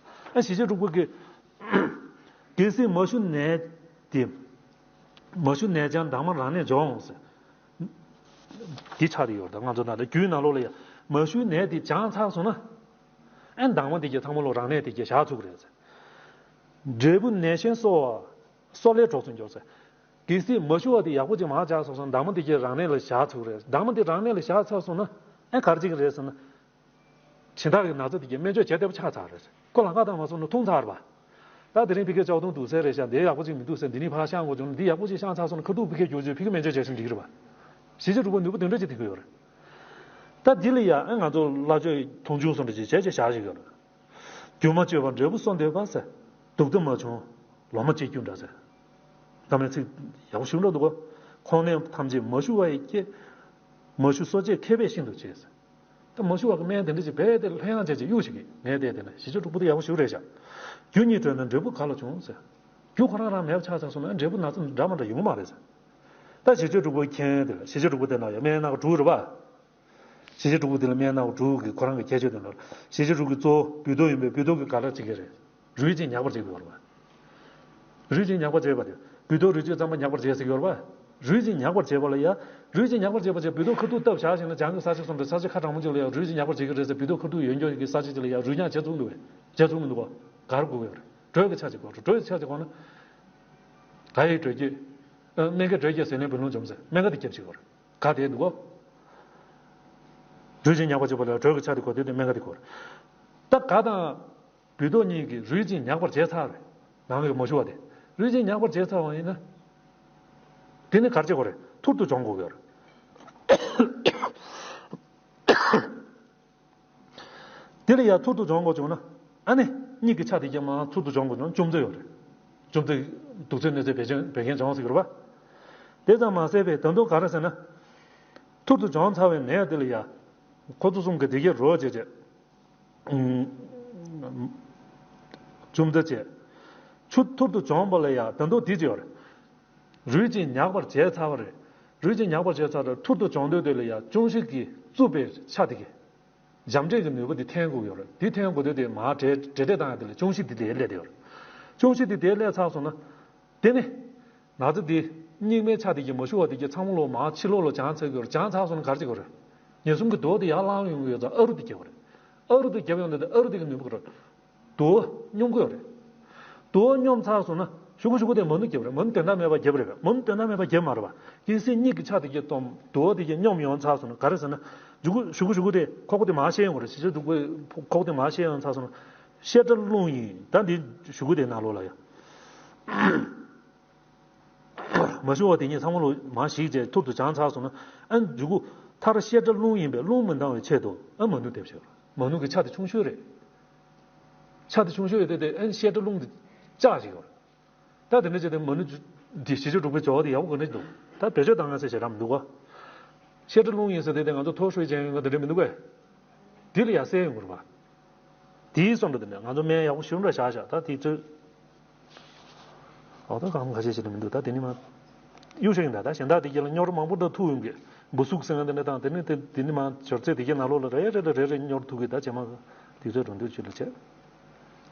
ཨ་ཞི་བྱེད་དྲུག་པོ་གི་གལ་སྲིད་མ་ཞུ་ནད་དེ། མ་ཞུ་ནད་ཀྱང་དྭངས་མ་རང་གནས་འཇོག་འོང་ཟེར། འདི་ཆགས་བསྡད་ཡོད་རེད། ད་ང་ཚོ་ནང་ལ་རྒྱུད་ནང་ལོགས་ལ་ཡང་མ་ཞུ་ནད་དེ་སྦྱངས་ཚར་སོང་ན། ཨེ་དྭངས་མ་དེ་གྱད་ཚང་མ་ལོ་རང་གནས་དེ་གྱད་བཞག་ཚུགས་རེད་ཟེར། འབྲས་བུ་ནད་གཞན་གསོ་བ། གསོ་ལས་གྲོགས་སུ་འགྱུར་ཟེར། གལ་སྲིད་མ་ཞུ་བ་དེ་ཡག་པོ་ཅིག་མར་བྱས་སོང་ཙང་དྭངས་མ་དེ་གྱད་རང་གནས་ལ་བཞག་ཚུགས་རེད། དྭངས་མ་དེ་རང་གནས་ལ་བཞག་ཚར་སོང་ན་ཨེ་ག་རེ་བྱེད་ཀྱི་རེད་ཟེར་ན། སྦྱིན་བདག་གི་ན་ཚ་དེ་གྱད་སྨན་བཅོས་བྱེད་བདེ་པོ་ཆགས་ཚར་རེད། ཁོ་ལམ་ཁ་བཏང་མ་སོང་ན་འཐུང་ཚར་བ། ད་དེ་རིང་ཕ་གིར་ལྕགས་དུང་འདུག་ཟེར་རེད་ཤག་འདི་ཡག་པོ་ཅིག་མི་འདུག་ཟེར། འདི་ནས་ཕར་བཤང་དགོས་བྱུང་ན་འདི་ཡག་པོ་ཅིག་བཤང་ཚར་སོང་ན་ཁ་ཐུག་ཕ་གིར་རྒྱུགས་རྒྱུགས་ཕ་གིར་སྨན་བཅོས་བྱས་སོང་འགྲིག་གི་རེད་པ། ཞི་བྱེད་དྲུག་པོ་ནུས་པ་དེ་འདྲ་ཅིག་ཐེབས་ཀྱི་ཡོད་རེད། ད་འདི་ལ་ཡ་ཨེ་ང་ཚོ་སློབ་སྦྱོང་མཐོང་ཆུང་སོང་འདྲ་ཅིག་བྱས་བྱས་བཞག་ཅིག་ཡོད་རེད། རྒྱུ་མ་བཅོས་པར་འབྲས་བུ་གསོ་འདོད་པ་ཟེར། སྡུག་ཏུ་མ་བྱུང་ལོ་མ་སྐྱེ་རྒྱུ་འདྲ་ཟེར། ད་མེད་ཚིག་ཡག་པོ་ཞིག་འགྲོ་འདུག་གོ། ཁོང་ནད་ཐམས་ཅད་མ་ཞུ་བ་ཡི་སྐྱེད། མ་ཞུ་གསོ་དཔྱད་མཁས་པས་ཤིན་ཏུ་ཆེ་ཟེར། ད་མ་ཞུ་བ་གི་སྨན་དེ་འདྲ་ཅིག་རྦད་དེ་ལྷོད་ཡངས་བྱས་ཅིག་གཡུག་ཞིག་གིས་ངས་བལྟས་དེ་ནས་ཞི་བྱེད་དྲུག་པོ་དེ་ཡག་པོ་ཞིག་རེད་ཤག་རྒྱུ་གཉིས་གྲོལ་ན་འབྲས་བུ་ག་ལ་འབྱུང་ཟེར། རྒྱུ་ཁོ་རང་རང་མེད་པ་ཆགས་ཚར་སོང་ན་འབྲས་བུ་ན་ཚ་འདྲ་མ་འདྲ་ཡོང་གི་མ་རེད་ཟེར། ད་ཞི་བྱེད་དྲུག་པོ་མཁྱེན་དེ་ལ་ཞི་བྱེད་དྲུག་པོ་དེ་ན་ཡང་སྨན་སྣ་ཁ་དྲུག་རེད་པ། ཞི་བྱེད་དྲུག་པོ་དེ་ལ་སྨན་སྣ་ཁ་དྲུག་གི་ཁོ་རང་གི་ཁྱད་ཆོས་དེ་ལ་ཞི་བྱེད་དྲུག་གི་གཙོ་བོ་སྦུལ་ཏོག་ཡིན་པས་སྦུལ་ཏོག་གི་ག་རེ་བྱེད་ཀྱི་རེད། རུལ་ཅིང་ཉག་པར་བྱེད་དགོས་པ། རུལ་ཅིང་ཉག་པར་བྱེད་པ་དེ་སྦུལ་ཏོག་རུལ་ཆའི་རྩ་བ་ཉག་པར་བྱེད་ཟེར་གྱི་ཡོད་རེད་པ། རུལ་ཅིང་ཉག་པར་བྱེད་པ་ལ་ཡ། རུལ་ཅིང་ཉག་པར་བྱེད་པ་བྱས་སྦུལ་ཏོག་ཁ་ཐུག་བཏབ་བཞག་བཞག་ན་བྱང་གི་ས་ཆ་གསུམ་དང་ས་ཆ་ཁ་གྲང་མོ་ཅིག་ལ་ཡ་རུལ་ཅིང་ཉག་པར་བྱེད་ཀྱི་རེད་ཟེར། སྦུལ་ཏོག་ཁ་ཐུག་ཡོད་འགྱོ་གི་ས་ཆ་ཅིག་ལ་ཡ་རུལ་ཉག་བྱེད་ཚུགས་འདུག་བས། བྱེད་ཚུགས་མི་འདུག་ག་ག་རེ་དགོས་ཀྱི་ཡོད་རེད། དྲོད་ཀྱི་ཆ་ཅིག་དགོས་རེད། དྲོད་ཀྱི་ཆ་ཅིག་དགོས་ན། ག་ཡི་དྲོད་སྐྱེད། ཨ། སྨན་ཁའི་དྲོད་སྐྱེད་ཟེར་ནས་བུ་ལོན་འཇོམས་ཟེར་སྨན་ཁ་དེ་སྐྱེད་བྱེད་དགོས་རེད། ག་དེ་འདུག་གོ། རུལ་ཅིང་ཉག་པར་བྱེད་པ་ལ་དྲོད་ཀྱི་ཆ་དེ་དགོས་དེ་དེ་སྨན་ཁ་དེ་དགོས་རེད། ད་ག་དང་། སྦུལ་ཏོག་གཉིས་ཀྱིས་རུལ་ཅིང་ཉག་པར་བྱས་ཚར་བས། ནང་གི་མ་ཞུ་བ་དེ། རུལ་ཅིང་ཉག་པར་བྱས་ཚར་བ་ཡིན་ན། དེ་ནི་ག་རེ་བྱེད་དགོས་རེད། ཐུར་དུ་སྦྱོང་དགོས་ཀྱི་ཡོད་རེད། དེ་ལ་ཡང་ཐུར་དུ་སྦྱོང་དགོས་བྱུང་ན། ཨ་ནི། གཉིད་ཀྱི་ཆ་དེ་ཀྱང་མར་ཐུར་དུ་སྦྱོང་དགོས་བྱུང་ན་ཅུང་ཙེ་ཡོད་རེད། ཅུང་ཙེ། དུག་ཚོད་གནོད་འཚེ་བད་ཀན་བད་ཀན་སྦྱོང་ཟེར་གྱི་རེད་པ། དེ་ཙམ་མ་ཟད་པའི་ད་དུང་ག་རེ་ཟེར་ན། ཐུར་དུ་སྦྱོང་ཚར་བའི་ནད་དེ་ལ་ཡང་། ཁོ་ཚོ་གསུམ་གྱི་དེ་ཀྱང་རོ་བྱེད་བྱེད། ཨུམ། ཅུང་ཙེ་བྱས། ཆུ་ཐུར་དུ་སྦྱོང་བ་ལ་ཡང་ད་དུང་དེ་ཅི་ཡོད་རེད། རུལ་ཅིང་ཉག་པར་བྱས་ཚར་བ་རེད། རུལ་ཅིང་ཉག་པར་བྱས་ཚར་བ་རེད། ཐུར་དུ་སྦྱོང་དུས་དེ་ལ་ཡང་ཅུང་ཞིག་གིས་རྩུབ་པའི་ཆ་དེ་གི། འཇམ་འདྲེས་ཀྱི་ནུས་པ་དེ་འཐེན་དགོས་ཡོད་རེད། དེ་འཐེན་དགོས་དུས་དེ་མར་འདྲེས་འདྲེས་འདྲེས་བཏང་ཡ་དེ་ལ་ཅུང་ཞིག་དེ་དེ་སླེབས་བསྡད་ཡོད་རེད། ཅུང་ཞིག་དེ་དེ་སླེབས་ཚར་སོང་ན། དེ་ནི། ན་ཚ་དེ། སྙིགས་མའི་ཆ་དེ་གྱིས་མ་ཞུ་བ་དེ་གྱིས་ཚང་མ་ལོ་མར་ཕྱི་ལོགས་ལ་སྦྱངས་ཚར་གྱི་ཡོད་རེད། སྦྱངས་ཚར་སོང་ན་ག་རེ་བྱེད་དགོས་རེད། ཉེན་སྲུང་གི་དུ་བ་དེ་ཡར་ལངས་ཡོང་གི་ཡོད་ཙང་ཨ་རུ་དེ་རྒྱག་དགོས་རེད། ཨ་རུ་དེ་རྒྱབ་ཡོང་དུས་ཨ་རུ་དེ་གི་ནུས་པ་ག་རེ། དུ་བ་སྙོམས་ཀྱི་ཡོད་རེད། དུ་བ་སྙོམས་ཚར་སོང་ན་གཞུག་གུ་གཞུག་གུ་དེ་མ་ཎི་རྒྱབ་རེད། མ་ཎི་དོན་དག་མེད་པ་རྒྱབ་རེད། མ་ཎི་དོན་དག་མེད་པ་རྒྱབ་མ་རེད་པ། གལ་སྲིད་གཉིད་ཀྱི་ཆ་དེ་གྱིས་སྟོང་དུ་བ་དེ་གྱིས་སྙོམས་ཡོང་ཚར་སོང་ན་ག་རེ་ཟེར་ན། གཞུག་གུ་གཞུག་གུ་གཞུག་གུ་དེ་ཁོག་པ་དེ་མར་བཤལ་ཡོང་གི་རེད། ཞི་བྱེད་དྲུག་པོའི་ཁོག་པ་དེ་མར་བཤལ་ཡོང་ཚར་སོང་ན། བཤལ་སྒྲ་རླུང་ཡིན། ད་འདི་གཞུག་གུ་དེ་ནང་ལོགས་ལ་ཡ། མ་ཞུ་བ་དེ་ཉིད་ཚང་མ་ལོ་མར་ཞིག་བྱས་ཐུར་དུ་སྦྱངས་ཚར་སོང་ན། ཨ་མཇུག་གུ་མཐར་བཤལ་སྒྲ་རླུང་ཡིན་པས་རླུང་མི་ལྡང་བའི་ཆེད་དུ་ཨ་མ་ཎི་འདེབས་ཤོག་མ་ཎི་གི་ཆ་དེ་ཆུང་ཤོས་རེད། ཆ་དེ་ཆུང་ཤོས་ཡོད་དེ་དེ་ཨ་བཤལ་སྒྲ་རླུང་དེ་བཅག་ཅིག་ཡོད་རེད། ད་དེ་འདྲ་བྱས་ཏེ་མ་ཎི་འདི་ཞི་བྱེད་དྲུག་པའི་སྦྱོར་བ་དེ་ཡག་པོ་ག་འདྲ་འདུག་ད་བེད་སྤྱོད་བཏང་ཡ་ཟེར་ཞེ་དྲག་མི་འདུག་ག་བཤལ་སྒྲ་རླུང་ཡིན་ཟེར་དེ་དེ་ང་ཚོ་མཐོ་ཤོས་ཅན་ཡོད་ག་དེ་འདྲ་མི་འདུག་གས། འདི་ལ་ཡང་གསལ་ཡོང་གི་རེད་པ། དེའི་སོང་འགྲོ་དེ་ནས་ང་ཚོ་སྨན་ཡག་པོ་ཞིབ་འདྲ་བཞག་བཞག་ད་དེ་ཚོས། འོ་ད་གང་ཁ་ཤས་ཤིག་ལ་མི་འདུག་ད་དེ་ནི་མ། གཡུག་ཤ་ཡིན་ད་ད་གཞན་དག་དེ་གྱད་ལ་སྙོར་མང་པོ་འདྲ་ཐུག་ཡོང་གི། འབུ་སུག་ཟེར་ན་དེ་འདྲ་དང་དེ་ནི་དེ་དེ་ནི་མ་སྦྱོར་ཚད་དེ་གྱད་ནང་ལོགས་ལ་རེ་རེ་ལ་རེ་རེ་སྙོར་ཐུག་གི་ད་བྱེ་མ་དེ་ཚོས་འགྲོ་འདུག་ཅུ་ལ་བྱས།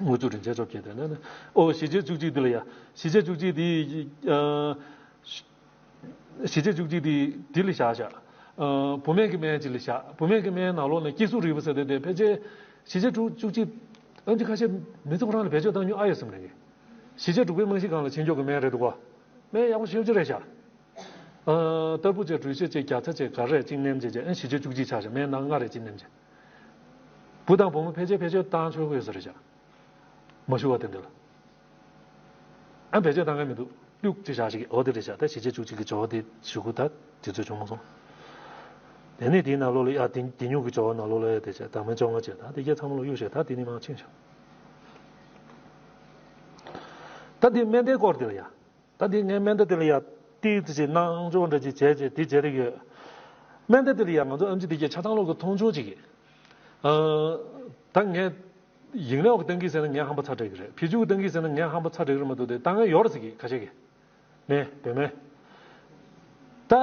དངུལ་ཆུ་རིན་ཆེན་བཅོ་བརྒྱད་དེ་ནི་ཨོ་ཞི་བྱེད་བཅུ་གཅིག་དེ་ལ་ཡ་ཞི་བྱེད་བཅུ་གཅིག་དེ། ཞི་བྱེད་བཅུ་གཅིག་དེ་འདི་ལ་བཞག་བཞག་ཨ། བུད་མེད་ཀྱི་སྨན་ཅིག་ལ་བཞག་བུད་མེད་ཀྱི་སྨན་ནང་ལོགས་ནས་སྐྱེ་གཟུགས་རིག་པ་ཟེར་དེ་དེ་ཕལ་ཆེར་ཞི་བྱེད་དྲུག་བཅུ་གཅིག་ཨེམ་ཆི་ཁ་ཤས་མི་ཚེ་ཁོ་རང་ལ་བེད་སྤྱོད་བཏང་མྱོང་ཨ་ཡོད་བསམ་ནས་ཀྱི། ཞི་བྱེད་དྲུག་པའི་རྨང་གཞི་སྒང་ལ་ཕྱིན་ཆོག་གི་སྨན་རེད་འདུག་གོ། སྨན་ཡག་པོ་ཞེ་པོ་ཅིག་རེད་ཤག་ཨ། ཏར་བུ་བཅས་སྦྲུལ་ཤ་བཅས་རྒྱ་ཚྭ་བཅས་ག་རེ་གཅིག་ནེམ་བྱས་བྱས་ཨ་ཞི་བྱེད་བཅུ་གཅིག་ཆགས་ཤག་སྨན་ནང་ལྔ་རེ་གཅིག་ནེམ་བྱས། བུ་དང་བུ་མོ་ཕལ་ཆེར་ཕལ་ཆེར་བཏང་ཆོག་གི་ཡོད་ས་རེད་ཤག་མ་ཞུ་བ་དེ་འདྲ་ལ། ཨ་ཕལ་ཆེར་བཏང་གི་མི་འདུག་ཀླུག་ཅིག་བཞག་ཞིག་འོ་དེ་རེད་ཤག་ད་བཞི་བཅུ་གཅིག་གི་ཇོ་བོ་དེ་ཞུ་གུ་ད་དུས་ཚོད་བྱུང་མ་སོང་། དེ་ནས་དེའི་ནང་ལོགས་ལ་ཡ་དེ་དེ་ཉུག་གི་ཇོ་བོ་ནང་ལོགས་ལ་ཡ་དེ་བྱས་ད་མི་ཅོང་བ་བྱས་ད་དེ་གྱད་ཚང་མ་ལོག་གཡུག་བྱས་ད་དེ་ནི་མང་ཆིང་ཤག་ད་དེ་སྨན་དེ་སྐོར་དེ་ལ་ཡ། ད་འདི་ངས་སྨན་བརྡ་དེ་ལ་ཡ་ཏིག་ཙི་ཅིག་སྣང་ཆོག་འདྲ་ཅིག་བྱས་བྱས་དེ་བྱས་རེད་ཡོད། སྨན་བརྡ་དེ་ལ་ཡ་ང་ཚོ་ཨེམ་ཆི་དེ་གྱད་ཆ་ཚང་ལོག་གི་མཐོང་ཆོག་ཅིག་གི། ཨ། ད་ངས་ཡིག་ནོར་གི་བཏང་གི་ཟེར་ན་ངས་ཧམ་པ་ཚ་དྲགས་ཀྱི་རེད། ཕི་ཅུ་གི་བཏང་གི་ཟེར་ན་ངས་ཧམ་པ་ཚ་དྲགས་ཀྱི་རེད་མ་གཏོགས་དེ་བཏང་ཡ་ཡོད་རེད་ཟེར་གི་ཁ་ཤས་ཀྱིས། ནས་བོད་སྨན། ད།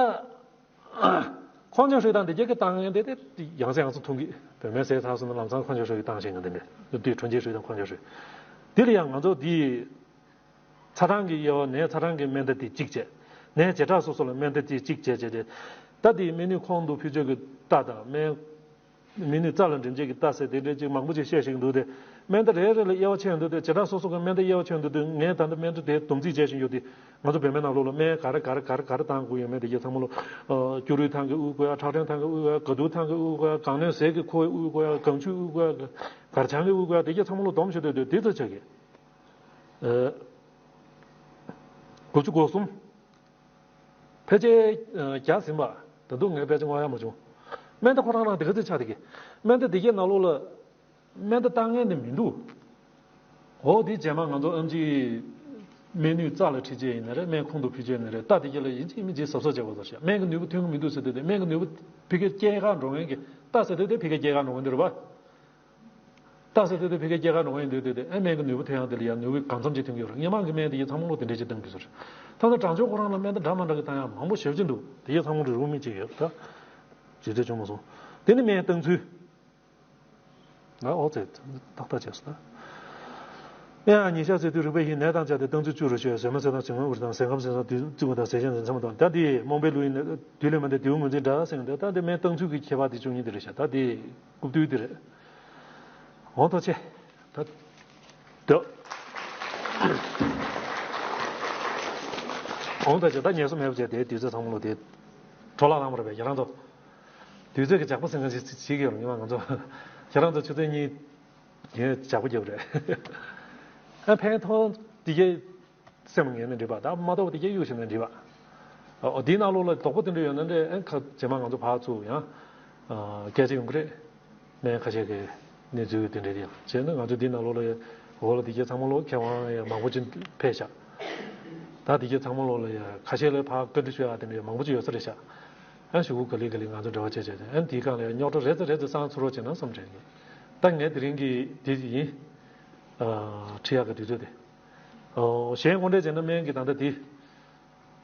ཁོང་ཚོས་ཧྲུའི་དང་དེ་གྱད་ཀྱི་བཏང་ངན་དེ་དེ་ཡང་སེ་ཡང་སེ་མཐོང་གི་བོད་སྨན་ཟས་ཚར་སོང་ན་ལམ་སང་ཁོང་ཚོས་ཧྲུའི་བཏང་ཤེས་ངན་དེ་འདྲ་དུས་གྲོང་ཁྱེར་ཧྲུའི་དང་ཁོང་ཚོས་ཧྲུའི། དེ་ལ་ཡང་ང་ཚོ་དེ། ཚ་གྲང་གི་དབྱེ་བ་ནས་ཚ་གྲང་གི་སྨན་བརྡ་དེ་གཅིག་བྱས། ནས་བྱེ་བྲག་སོ་སོ་ལ་སྨན་བརྡ་དེ་གཅིག་བྱས་བྱས་ཏེ། ད་དེའི་སྨན་ནུས་ཁོང་དུ་ཕུལ་བྱེད་ཀྱི་རྟགས་དང་སྨན། སྨན་ནུས་རྩ་ལ་འགྲིམ་བྱེད་ཀྱི་རྟགས་ཟེར་དེ་འདྲ་ཅིག་མང་པོ་ཅིག་བཤད་བཞིན་འདུག་སྟེ། སྨན་བརྡ་རེ་རེ་ལ་དབྱེ་བ་ཕྱེ་ཡོང་དུས་ཏེ་བྱེ་བྲག་སོ་སོ་གི་སྨན་བརྡ་དབྱེ་བ་ཕྱེ་ཡོང་དུས་ཏེ་ངས་ད་ལྟ་སྨན་བརྡ་དེ་སྡོམ་རྩིས་བྱས་བཞིན་ཡོད་དེ། ང་ཚོ་བོད་སྨན་ནང་ལོགས་ལ་སྨན་ག་རེ་ག་རེ་ག་རེ་ག་རེ་བཏང་དགོས་ཡོད་མེད་དེ་གྱད་ཚང་མ་ལོ། སྐྱུ་རུས་ཐང་གིས་དབུལ་དགོས་ཡ། ཁྲག་ཕྲན་ཐང་གིས་དབུལ་དགོས་ཡ། དགའ་དུག་ཐང་གིས་དབུལ་དགོས་ཡ། གང་ནས་ཟས་ཀྱི་ཁོག་དབུལ་དགོས་ཡ། གང་ཆུ་དབུལ་དགོས་ཡ། གར་ཆང་གིས་དབུལ་དགོས་ཡ། དེ་གྱད་ཚང་མ་ལོ་སྡོམ་བྱེད་དུས་ཏེ་དེ་ཚོ་ཆགས་ཀྱི། དགུ་བཅུ་གོ་གསུམ། ཕལ་ཆེར་བརྒྱ་ཟིན་པ། ད་དུང་ངས་ཕལ་ཆེར་བསྔོག་ཡ་མ་བྱུང་། སྨན་བརྡ་ཁོ་རང་རང་དེ་ག་ཚོད་ཆགས་དེ་གི། སྨན་བརྡ་དེ་གྱད་ནང་ལོགས་ལ། སྨན་བརྡ་བཏང་མཁན་དེ་མི་འདུག་འོ་དེ་རྗེས་མ་ང་ཚོ་ཨེམ་ཆིས་སྨན་ནུས་རྩ་ལ་ཁྲིད་བྱས་ཡིན་ན་རེད། སྨན་ཁོང་དུ་ཕུལ་བྱས་ཡིན་ན་རེད། རྟགས་དེ་གྱད་ལ་ཡིན་གཅིག་མིན་གཅིག་གཟབ་གཟབ་བྱེད་དགོས་ས་རེད་ཤག་སྨན་གྱི་ནུས་པ་ཐོན་གྱི་མི་འདུག་ཟེར་དུས་དེ་སྨན་གྱི་ནུས་པ་ཕ་གིར་སྐྱེ་གར་འགྲོ་མཁན་གྱི་རྟགས་ཟེར་དུས་དེ་ཕ་གིར་སྐྱེ་གར་འགྲོ་མཁན་དེ་རེད་པ། རྟགས་ཟེར་དུས་དེ་ཕ་གིར་སྐྱེ་གར་འགྲོ་མཁན་ཡིན་དུས་དེ་ཨེ་སྨན་གྱི་ནུས་པ་ཐོན་ཡག་དེ་ལ་ཡང་ནུས་པ་གང་འཚམ་ཅིག་ཐོན་གྱི་ཡོད་རེད། སྔོན་མ་གི་སྨན་དེ་གྱད་ཚང་མ་ལོ་དེ་འདྲ་ཅིག་བཏང་གི་ས་རེད། ད་ལྟ་དྲང་ཆོག་ཁོ་རང་ལ་སྨན་བརྡ་འདྲ་མ་འདྲ་གི་བཏང་ཡག་མང་པོ་ཞེ་པོ་ཅིག་འདུག་དེ་གྱད་ཚང་མ་རེ་རེ་མིག་ཅིག་ཡོད་ད། ཇི་ལྟར་བྱུང་མ་སོང་། དེ་ནི་སྨན་བཏང་ཚུལ། ང་ཨོ་ཙེ་ཏག་ཏག་བྱས་སོང་ད། ཡང་ཉིན་ཞག་ཚེ་དུས་རིག་པ་བཞིན་ནད་དང་བཅས་ཏེ་བཏང་ཚུལ་བཅུ་རུ་བཤད། ཟས་མ་ཟས་དང་ཟས་སྔོན་འུར་དང་ཟས་ཁམ་ཟས་སང་དུས་བཙུན་པ་དང་ཟས་གཞན་ཟས་མཚམས་དང་། ད་འདི་རྨོངས་པའི་ལུས་ཡིན་ན་དུས་ལས་མ་འདས་དེའུ་ངོས་འཛིན་འདྲ་ཟེར་ཡོང་དུས། ད་འདི་སྨན་བཏང་ཚུལ་གྱི་ཁྱད་པར་དེ་བཅུ་གཉིས་དེ་རེད་ཤག་ད་འདི་རྐུབ་བཏུད་དེ་རེད། འོང་ཐོག་ཆེ། ད། ད། འོང་ཐོག་ཆེ་ད་ངལ་གསོ་མེད་པ་བྱས་དེ་དུས་ཚོད་ཚང་མ་ལོ་དེ། འཕྲོ་བརླག་བཏང་བ་རེད་པས་ཁྱེད་རང་ཚོ། དུས་ཚོད་ཀྱི་ཇག་པ་སེམས་ཁམས་ཤིག་བྱེད་ཀྱི་ཡོད་རེད་ཉི་མ་ང་ཚོ། ཁྱེད་རང་ཚོ་ཆུ་ཚོད་གཉིས། ངས་ཇག་པ་རྒྱབ་རེད། ཨ་ཕན་ཐོགས་དེ་གས། སེམས་ངལ་ན་འགྲིག་པ་དང་མ་གཏོགས་པ་དེ་གས་གཡུག་བྱས་ན་འགྲིག་པ། འོ་དེའི་ནང་ལོགས་ལ་དོགས་པ་དེ་འདྲ་ཡོད་ན་འདྲ་ཨེ་ཁ་རྗེས་མ་ང་ཚོ་ཕར་ཚུར་ཡང་། སྐད་ཆ་ཡོང་གི་རེད། སྨན་ཁ་ཤས་ཀྱི་གནས་ཚུལ་དེ་འདྲ་དེ་ཡང་བྱས་ན་ང་ཚོ་འདིའི་ནང་ལོགས་ལ་འོ་ལ་དེ་གས་ཚང་མ་ལོ་མཁས་དབང་ཡང་མང་པོ་ཅིག་ཕེབས་ཤག་ད་དེ་གས་ཚང་མ་ལོ་ལ་ཡང་ཁ་ཤས་ལ་ཕར་བཀའ་འདྲི་ཞུ་ཡག་དེ་འདྲ་མང་པོ་ཅིག་ཡོད་ས་རེད་ཤག་ཨ་ཞུ་གུ་ག་ལེ་ག་ལེ་ང་ཚོ་འབྲེལ་བ་བྱས་བྱས་ཨ་དེའི་སྒང་ལ་ཡང་རྙོག་དྲ་རེ་ཙམ་རེ་ཙམ་སང་ཚུར་རོགས་བྱས་ན་བསམ་དྲན་གི། ད་ངས་དེ་རིང་གི་དེ་ཡིན། ཁྲིད་ཡག་གི་དུས་ཚོད་དེ། གཞན་དངོས་འབྲེལ་བྱས་ན་སྨན་གྱི་ད་ལྟ་དེ།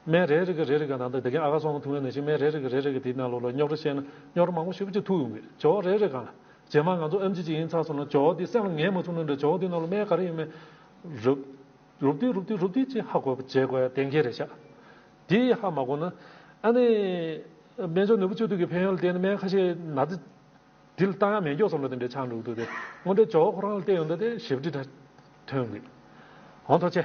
སྨན་རེ་རེ་གི་རེ་རེ་གི་ད་ལྟ་དེ་གའི་ཨ་ཁ་སོང་ཐུང་བའི་ནང་བཞིན་སྨན་རེ་རེ་གི་རེ་རེ་གི་དེའི་ནང་ལོགས་ལ་རྙོག་དྲ་བཤད་ན་རྙོག་དྲ་མང་པོ་ཞེ་པོ་ཅིག་ཐུག་ཡོང་གི་ཇོ་བོ་རེ་རེ་གང་ལ། རྗེས་མ་ང་ཚོ་ཨེམ་ཆི་ཅིག་ཡིན་ཚར་སོང་ན་ཇོ་བོ་དེ་སེམས་ལ་ངེས་མ་བྱུང་ན་འདྲ་ཇོ་བོ་དེའི་ནང་ལ་སྨན་ག་རེ་ཡོད་མེད། རུབ། རུབ་དུས་རུབ་དུས་རུབ་དུས་ཅིག་ཧ་གོ་བ་བྱེད་དགོས་ཡ་གཏན་འཁེལ་རེད་ཤག་དེ་ཧ་མ་གོ་ན། ཨ་ནི། སྨན་སྦྱོར་ནུས་པ་བཅུ་དྲུག་གི་ཕན་ཡོན་ལ་བརྟེན་ནས་སྨན་ཁ་ཤས་ན་ཚ། དེ་ལ་བཏང་ཡ་མེད་མགྱོགས་སོང་ལ་དེ་འདྲའི་ཆགས་འགྲོ་གི་འདུག་སྟེ། དངོས་འབྲེལ་ཇོ་བོ་ཁོ་རང་ལ་བལྟས་ཡོང་ད་དེ་ཞིབ་འབྲི་འདྲ་ཐོན་གི། འོང་ཐོག་ཆེ།